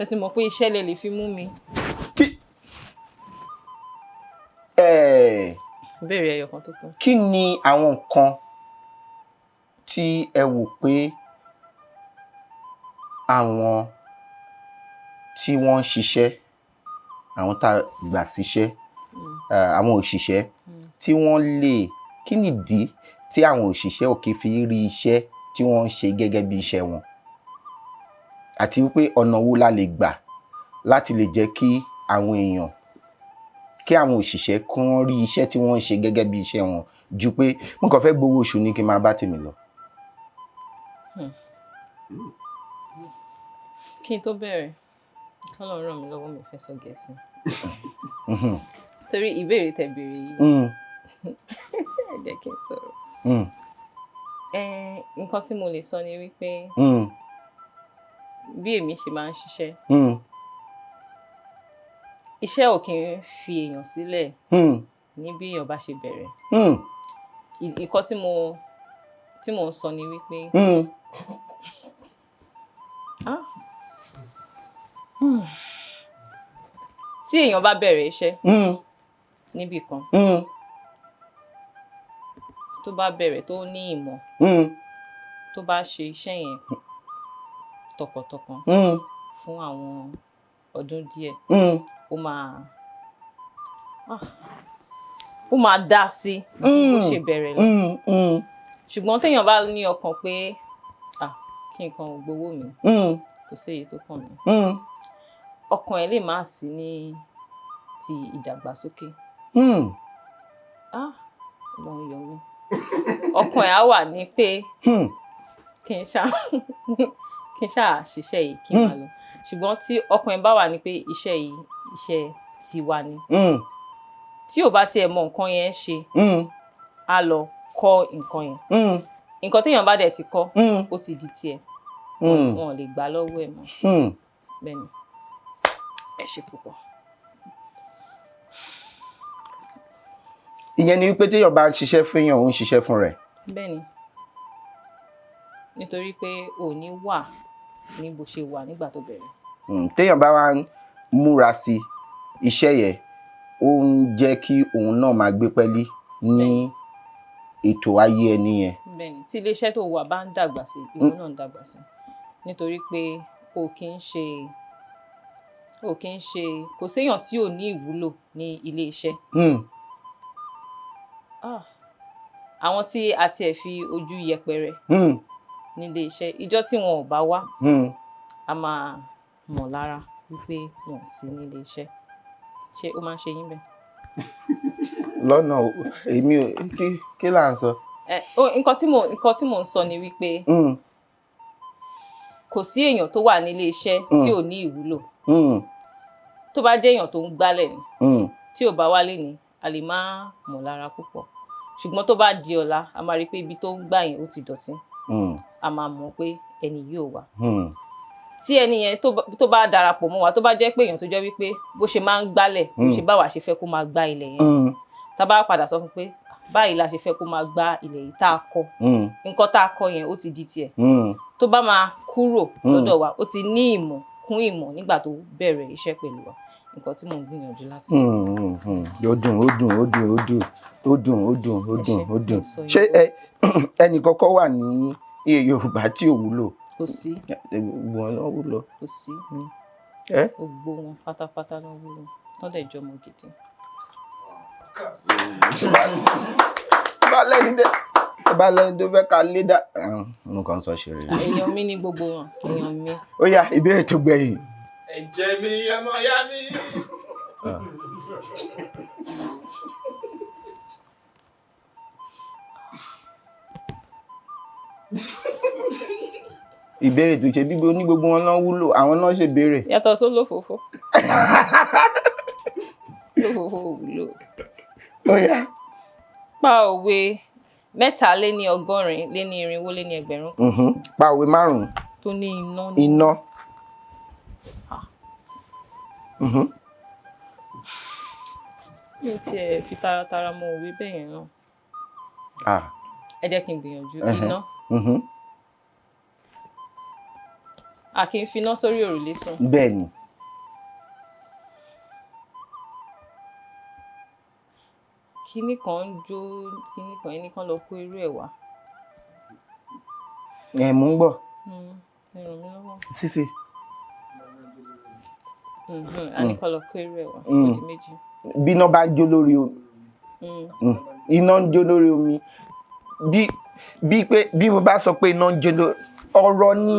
Ẹ ti mọ̀ pé iṣẹ́ lè fi mú mi. Ìbéèrè ẹyọ kan tó kù. Kí ni àwọn nǹkan tí ẹ wò pé àwọn tí wọ́n ń ṣiṣẹ́, àwọn tá a gbà síṣẹ́, àwọn òṣìṣẹ́ tí wọ́n lè, kí nìdí tí àwọn òṣìṣẹ́ ò kì í fi rí iṣẹ́ tí wọ́n ń ṣe gẹ́gẹ́ bí iṣẹ́ wọn? Àti wípé ọ̀nà wo la lè gbà láti lè jẹ́ kí àwọn èèyàn, kí àwọn òṣìṣẹ́ kí wọ́n rí iṣẹ́ tí wọ́n ń ṣe gẹ́gẹ́ bí iṣẹ́ wọn ju pé mo kàn fẹ́ gbowó oṣù ní kí n máa bá tèmi lọ. Kí n tó bẹ̀rẹ̀, k'Ọlọ́run ràn mí lọ́wọ́, mi fẹ́ sọ Gẹ̀ẹ́sì. Torí ìbéèrè tẹ́ béèrè yìí. Ẹ jẹ́ kí n sọ̀rọ̀. Nǹkan tí mo lè sọ ni wípé bí èmi ṣe máa ń ṣiṣẹ́. Iṣẹ́ ò kí ń fi èèyàn sílẹ̀ ní bí èèyàn bá ṣe bẹ̀rẹ̀. Nǹkan tí mo ń sọ ni wípé tí èèyàn bá bẹ̀rẹ̀ iṣẹ́ níbì kan, tó bá bẹ̀rẹ̀ tó ní ìmọ̀, tó bá ṣe iṣẹ́ yẹn tọkàntọkàn fún àwọn ọdún díẹ̀, ó máa dá sí bí ó ṣe bẹ̀rẹ̀ lọ. Ṣùgbọ́n téèyàn bá ní ọkàn pé kí nǹkan gbowó mi, kò sí èyí tó kàn mí, ọkàn ẹ̀ lè má sí ní ti ìdàgbàsókè. Ọlọ́run yọ mí. Ọkàn ẹ̀ á wà ní pé kí n ṣáà ṣiṣẹ́ yìí kí n máa lọ. Ṣùgbọ́n tí ọkàn ẹ̀ bá wà ní pé iṣẹ́ yìí iṣẹ́ tiwa ni, tí ò bá tiẹ̀ mọ nǹkan yẹn ṣe, á lọ kọ́ nǹkan yẹn. Nǹkan téèyàn bá dẹ̀ ti kọ́, ó ti di tiẹ̀. Wọn ò lè gbà lọ́wọ́ ẹ̀ mọ́. Bẹ́ẹ̀ ni. Ẹ ṣé púpọ̀. Ìyẹn ni wípé téèyàn bá ń ṣiṣẹ́ fún èèyàn, ó ń ṣiṣẹ́ fún rẹ̀. Bẹ́ẹ̀ ni. Nítorí pé ò ní wà ní bó ṣe wà nígbà tó bẹ̀rẹ̀. Téèyàn bá wá ń múra sí iṣẹ́ yẹn, ó ń jẹ́ kí òun náà máa gbé pẹ́lí ní ètò ayé ẹni yẹn. Bẹ́ẹ̀ ni, tí iléeṣẹ́ tó wà bá ń dàgbà sí, ìwọ náà ń dàgbà sí. Nítorí pé o kì í ṣe, kò séèyàn tí ò ní ìwúlò ní iléeṣẹ́. Àwọn tí a tiẹ̀ fi ojú yẹpẹrẹ nílé iṣẹ́, ìjọ́ tí wọn ò bá wá, a máa mọ̀ lára wípé wọn ò sí nílé iṣẹ́. Ṣé ó máa ń ṣe yín bẹ́ẹ̀? Lọ́nà èmi ò kí là ń sọ. Nǹkan tí mò ń sọ ni wípé kò sí èèyàn tó wà nílé iṣẹ́ tí ò ní ìwúlò. Tó bá jẹ́ èèyàn tó ń gbálẹ̀ ni, tí ò bá wálé ni, a lè má mọ̀ lára púpọ̀. Ṣùgbọ́n tó bá di ọ̀la, a máa rí pé ibi tó ń gbà yẹn ó ti dọ̀tí. A máa mọ̀ pé ẹni yìí ò wá. Tí ẹni yẹn tó bá darapọ̀ mọ́ wa, tó bá jẹ́ pé èèyàn tó jẹ́ wípé bó ṣe máa ń gbálẹ̀, bó ṣe báwa ṣe fẹ́ kó máa gbá ilẹ̀ yẹn, tá a bá padà sọ fún pé báyìí la ṣe fẹ́ kó máa gbá ilẹ̀ yìí tá a kọ, nǹkan tá a kọ yẹn, ó ti di tiẹ̀. Tó bá máa kúrò lọ́dọ̀ wa, ó ti ní ìmọ̀ kún ìmọ̀ nígbà tó bẹ̀rẹ̀ iṣẹ́ pẹ̀lú wa. Nǹkan tí mò ń gbìyànjú láti sọ. Ó dùn, ó dùn, ó dùn, ó dùn, ó dùn, ó dùn, ó dùn, ó dùn. Sọ. Ṣé ẹnì kọ́kọ́ wà ní iye Yorùbá tí ò wúlò? Kò sí. Gbogbo wọn ló wúlò. Kò sí. Ẹ? Gbogbo wọn pátápátá ló wúlò, tó dẹ̀ jọmọ gidi. Bá lẹ́ni tó fẹ́ ká lé dá, mo kàn ń sọ ṣeré. Èèyàn mi ní gbogbo wọn, èèyàn mi. Ó yá, ìbéèrè tó gbẹ̀yìn. Ẹ̀jẹ̀ mi, ọmọ ya mi. Ìbéèrè tó ṣe bí ní gbogbo wọn náà wúlò, àwọn náà ṣe béèrè. Yàtọ̀ sólófòófó, lófòófó ò wúlò. Ó yá. Pa òwe 883,400. Pa òwe márùn-ún. Tó ní iná ní. Iná. Mi ò tiẹ̀ fi taratara mọ òwe bẹ́ẹ̀ yẹn náà. Ah. Ẹ jẹ́ kí n gbìyànjú. Iná. A kì í finá sórí òrùlé sùn. Bẹ́ẹ̀ ni. Kinní kan ń jó kinní kan, ẹnì kan lọ kó irú ẹ̀ wá. Ẹ mú ń gbọ́. Ẹ ràn mí lọ́wọ́. Sísè. A ní kán lọ kó irú ẹ̀ wá. Ó di méjì. Bí iná bá ń jó lórí omi, iná ń jó lórí omi, bí pé bí mo bá sọ pé iná ń jó lórí, ọ̀rọ̀ ní,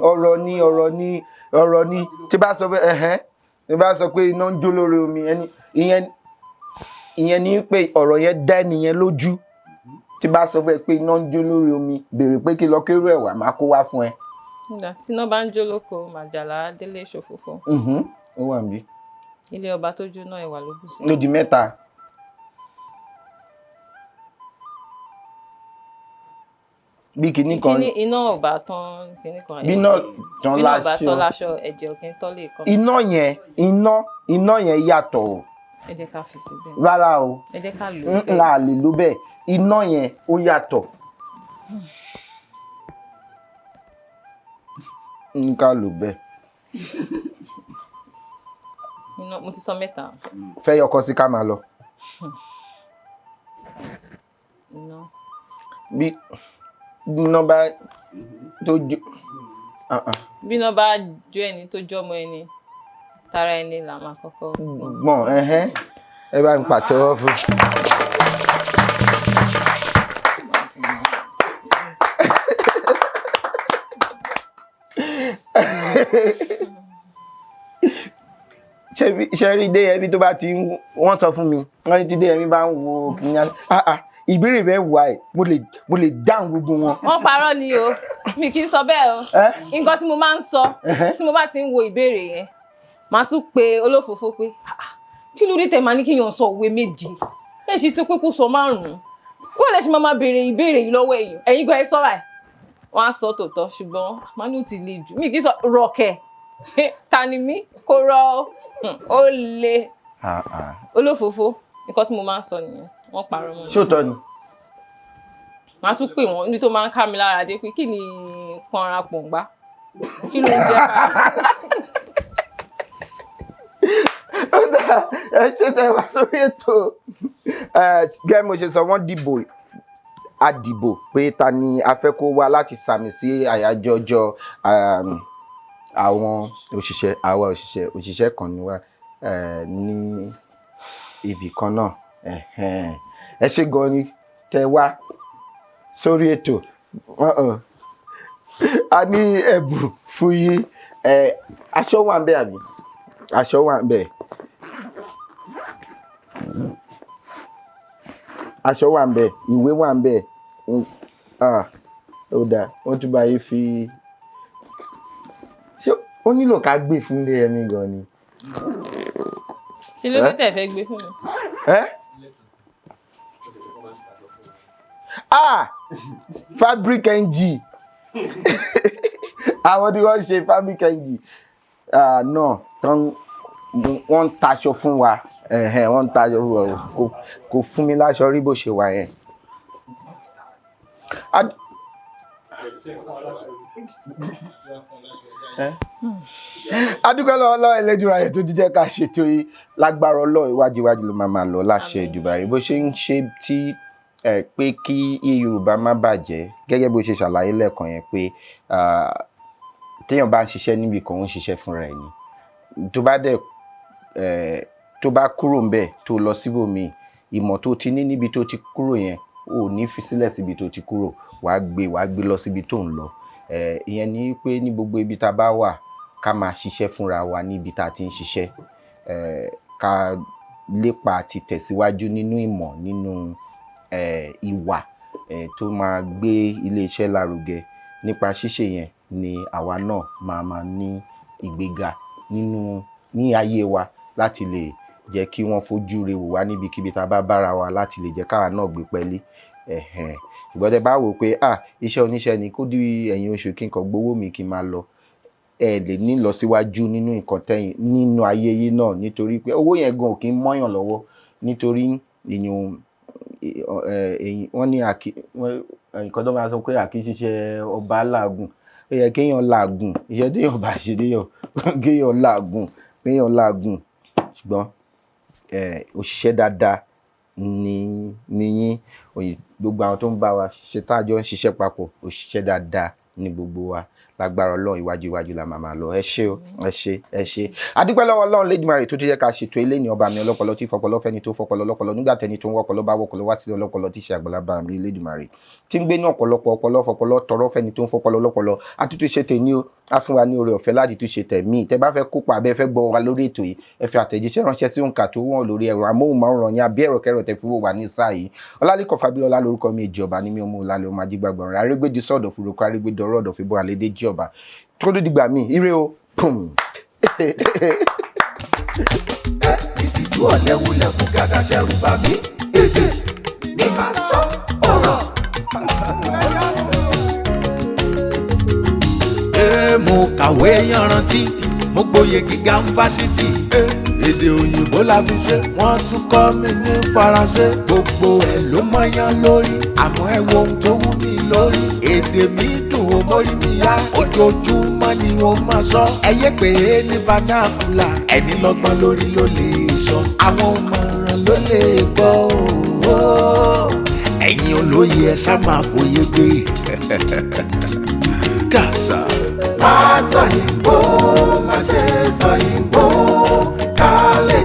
ọ̀rọ̀ ní, ọ̀rọ̀ ní, ọ̀rọ̀ ní, tí bá sọ pé ẹ̀hẹ́n, tí bá sọ pé iná ń jó lórí omi, ẹni ìyẹn ní pé ọ̀rọ̀ yẹn dá ẹnìyẹn lójú. Tí bá sọ fún ẹ pé iná ń jó lórí omi, béèrè pé kí lọ kérò ẹ̀ wá, máa kó wá fún ẹ. Nígbà tí iná bá ń jó lóko, màjàlá délé ṣòfófó. Ó wà níbí. Ilé ọba tó jóná, ẹwà ló bù sí. Ló di mẹ́ta. Bí kinní kan. Kíní iná ọba tán kíní kan. Bí iná tán Bí iná ọba láṣọ. tán láṣọ, ẹ̀jẹ̀ ò kí ń tán lè kán. Iná yẹn, iná yẹn yàtọ̀ o. Ẹ jẹ́ ká fi síbẹ̀. Rárá o. Ẹ jẹ́ ká lò ó bẹ́ẹ̀. Ńlá lè ló bẹ́ẹ̀, iná yẹn ó yàtọ̀. N ká lò bẹ́ẹ̀. Iná, mo ti sọ mẹ́ta. Fẹ́ yọkọ sí, ká máa lọ. Iná. Bí iná bá tó jó, ah, ah. Bí iná bá jó ẹni tó jọmọ ẹni, tara ẹni là máa kọ́kọ́ gbọ̀n. Gbọ̀n. Ẹ̀hẹ́n, ẹ bá ń pàtẹ́wọ́ fún. Ṣe rí Déyẹmí tó bá ti ń, wọ́n sọ fún mi, wọ́n ní tí Déyẹmí bá ń wo kìnìún, ah ah, ìbéèrè mẹ́wàá ẹ̀, mo lè dáhùn gbogbo wọn. Wọ́n parọ́ ni o, mi kì í sọ bẹ́ẹ̀ o. Ẹ́? Nǹkan tí mo máa ń sọ, tí mo bá ti ń wo ìbéèrè yẹn, màá tún pe olófòófó pé, "Ah, ah, kí ló dé tẹ̀ máa ní kí yàn sọ òwe méje, ẹ ṣe sọ pé kó sọ márùn-ún? Wọ́n lè ṣe máa béèrè ìbéèrè yìí lọ́wọ́ èèyàn? Ẹ̀yin gan, ẹ sọ báyìí." Wọ́n á sọ tòótọ́, ṣùgbọ́n màá ní ó ti le jù. Mi kì í sọ rọ̀kẹ̀. Ta ni mí kó rọ ó le. Ah, ah. Olófòófó, nǹkan tí mo máa ń sọ nìyẹn. Wọ́n parọ́ mọ́ mi. Ṣóòótọ́ ni. Màá tún pè wọ́n níbi tó máa ń ká mi lára dé pé kí ni kanra pọ̀ngbá, kí ló ń jẹ́ ká. Ó dáa, ẹ ṣe tẹ wá sórí ètò. Ẹ gẹ́gẹ́ mo ṣe sọ, wọ́n dìbò, a dìbò pé ta ni a fẹ́ kó wá láti sàmì sí àyájọ́ ọjọ́ àwọn òṣìṣẹ́. Àwa òṣìṣẹ́, òṣìṣẹ́ kan ni wá ní ibì kan náà. Ẹ̀hẹ́n. Ẹ ṣe gan ni tẹ wá sórí ètò. Uh-uh. A ní ẹ̀bùn fún yín. Aṣọ wà ń bẹ̀, àbí aṣọ wà ń bẹ̀, aṣọ wà ń bẹ̀, ìwé wà ń bẹ̀. Ah, ó dáa, wọ́n tún bá yín fi. Ṣé ó nílò ká gbé fún Déyẹmí gan ni? Kí ló dé tẹ̀ fẹ́ gbé fún mi? Ẹ́ ah, Fabric NG. Àwọn tí wọ́n ṣe Fabric Engine náà tán, wọ́n ń taṣọ fún wa. Ẹ̀hẹ́n, wọ́n ń taṣọ fún wa. Kò fún mi láṣọ rí bó ṣe wà yẹn. Ẹ́? Adúpẹ́ lọ́wọ́ Ọlọ́run Elédùmarè tó ti jẹ́ ká ṣètò yìí. Lágbára Ọlọ́run, iwájú iwájú ló máa máa lọ láṣẹ Àmín. Èdùmàrè. Bó ṣe ń ṣe tí ẹ pé kí Yorùbá má bàjẹ́, gẹ́gẹ́ bó ṣe ṣàlàyé lẹ́ẹ̀kan yẹn pé téèyàn bá ń ṣiṣẹ́ níbi kan, ó ń ṣiṣẹ́ fúnra ẹ̀ ni. Tó bá dẹ̀ tó bá kúrò ńbẹ̀ tó lọ síbòmíì, ìmọ̀ tó ti ní níbi tó ti kúrò yẹn, ò ní fi sílẹ̀ síbi tó ti kúrò, wàá gbé lọ síbi tó ń lọ. Ìyẹn ni pé ní gbogbo ibi tá a bá wà, ká máa ṣiṣẹ́ fúnra wa níbi tá a ti ń ṣiṣẹ́, ká lépa àti tẹ̀síwájú nínú ìmọ̀, nínú ìwà tó máa gbé iléeṣẹ́ lárugẹ. Nípa ṣíṣe yẹn ni àwa náà máa máa ní ìgbéga nínú ní ayé wa, láti lè jẹ́ kí wọ́n fojú re wò wá níbikíbi tá a bá bára wa, láti lè jẹ́ káwa náà gbé pẹ́lí. Ẹ̀hẹ̀n. Ṣùgbọ́n tẹ bá wò pé, ah, iṣẹ́ oníṣẹ́ ni, kó di ẹ̀yìn oṣù kí n kàn gbowó mi kí n máa lọ, ẹ lè ní ìlọsíwájú nínú nǹkan tẹ́yìn nínú ayé yìí náà, nítorí pé owó yẹn gan ò kí ń mọ́yàn lọ́wọ́, nítorí èèyàn wọ́n ní àkí nǹkan tó máa sọ pé àkí ṣiṣẹ́ ọba làágùn. Ó yẹ kéèyàn làágùn, iṣẹ́ téèyàn bá ṣe, kéèyàn làágùn, kéèyàn làágùn. Ṣùgbọ́n òṣìṣẹ́ dáadáa ní yín. Gbogbo àwọn tó ń bá wa ṣe, tá a jọ ń ṣiṣẹ́ papọ̀, òṣìṣẹ́ dáadáa ní gbogbo wa. Lágbára Ọlọ́run, iwájú iwájú la máa máa lọ. Ẹ ṣé o, ẹ ṣé, ẹ ṣé. Adúpẹ́ lọ́wọ́ Ọlọ́run Lédùmarè tó ti jẹ́ ká ṣètò eléyìí. Ọba mi ọlọ́pọlọ tí fọpọlọ fẹ́ni tó fọpọlọ lọ́pọlọ, nígbà tẹni tó ń wọ́pọlọ bá wọ́pọlọ wá sílẹ̀, ọlọ́pọlọ tí ṣe àgbàlagbà mi Lédùmarè tí ń gbé ní ọ̀pọ̀lọpọ̀ ọpọlọ, fọpọlọ tọrọ fẹ́ni tó ń fọpọlọ lọ́pọlọ. Àtúntò ṣe tèmi o, á fún wa ní oore ọ̀fẹ́ láti tún ṣe tẹ̀mí. Tẹ́ bá fẹ́ kópa abẹ́ fẹ́ gbọ́ wa lórí ètò yìí, ẹ fi àtẹ̀jíṣẹ́ ránṣẹ́ sí òǹkà tó wọ́n lórí ẹ̀rọ amóhùnmáwòrán yín àbí ẹ̀rọ kẹrọ tẹ́ fi wò wá ní sáà yìí. Ọlálẹ́kọ̀ Fábílọ́lá lórúkọ mi, ìjọba ní mi, ọmọ òlàlẹ̀ ọmọ ajígbàgbọ̀n rẹ̀ arégbèdì sọ̀dọ̀ fúrukọ arégbèdọ̀rọ̀ ọ̀dọ̀ fìbọn àlédè jíọba tó dún dìgbà míì. Ire o. Pum. Ìtìjú ọ̀lẹ́wulẹ̀kùn gàdá ṣẹ̀rù bà mí. Èdè ní máa sọ ọ̀rọ̀. Ee, mo kàwé yanrantí, mo gboyè gíga ń fásitì. Èdè òyìnbó la fi ṣe, wọ́n tún kọ́ mi ní Faransé. Gbogbo ẹ̀ ló mọ́yán lórí, àmọ́ ẹ wo ohun tó wú mi lórí. Èdè mi dùn ó mórí mi yá, ojoojúmọ́ ni ó máa sọ. Ẹ yé pé ní vernacular, ẹni lọ́gbọ́n lórí ló lè sọ. Àwọn òmọ̀ràn ló lè gbọ́ o. Ẹ̀yin olóye, ẹ ṣá máa fòye gbé. Kàṣà. Má sọ yìnbó, má ṣe sọ yìnbó, ká lè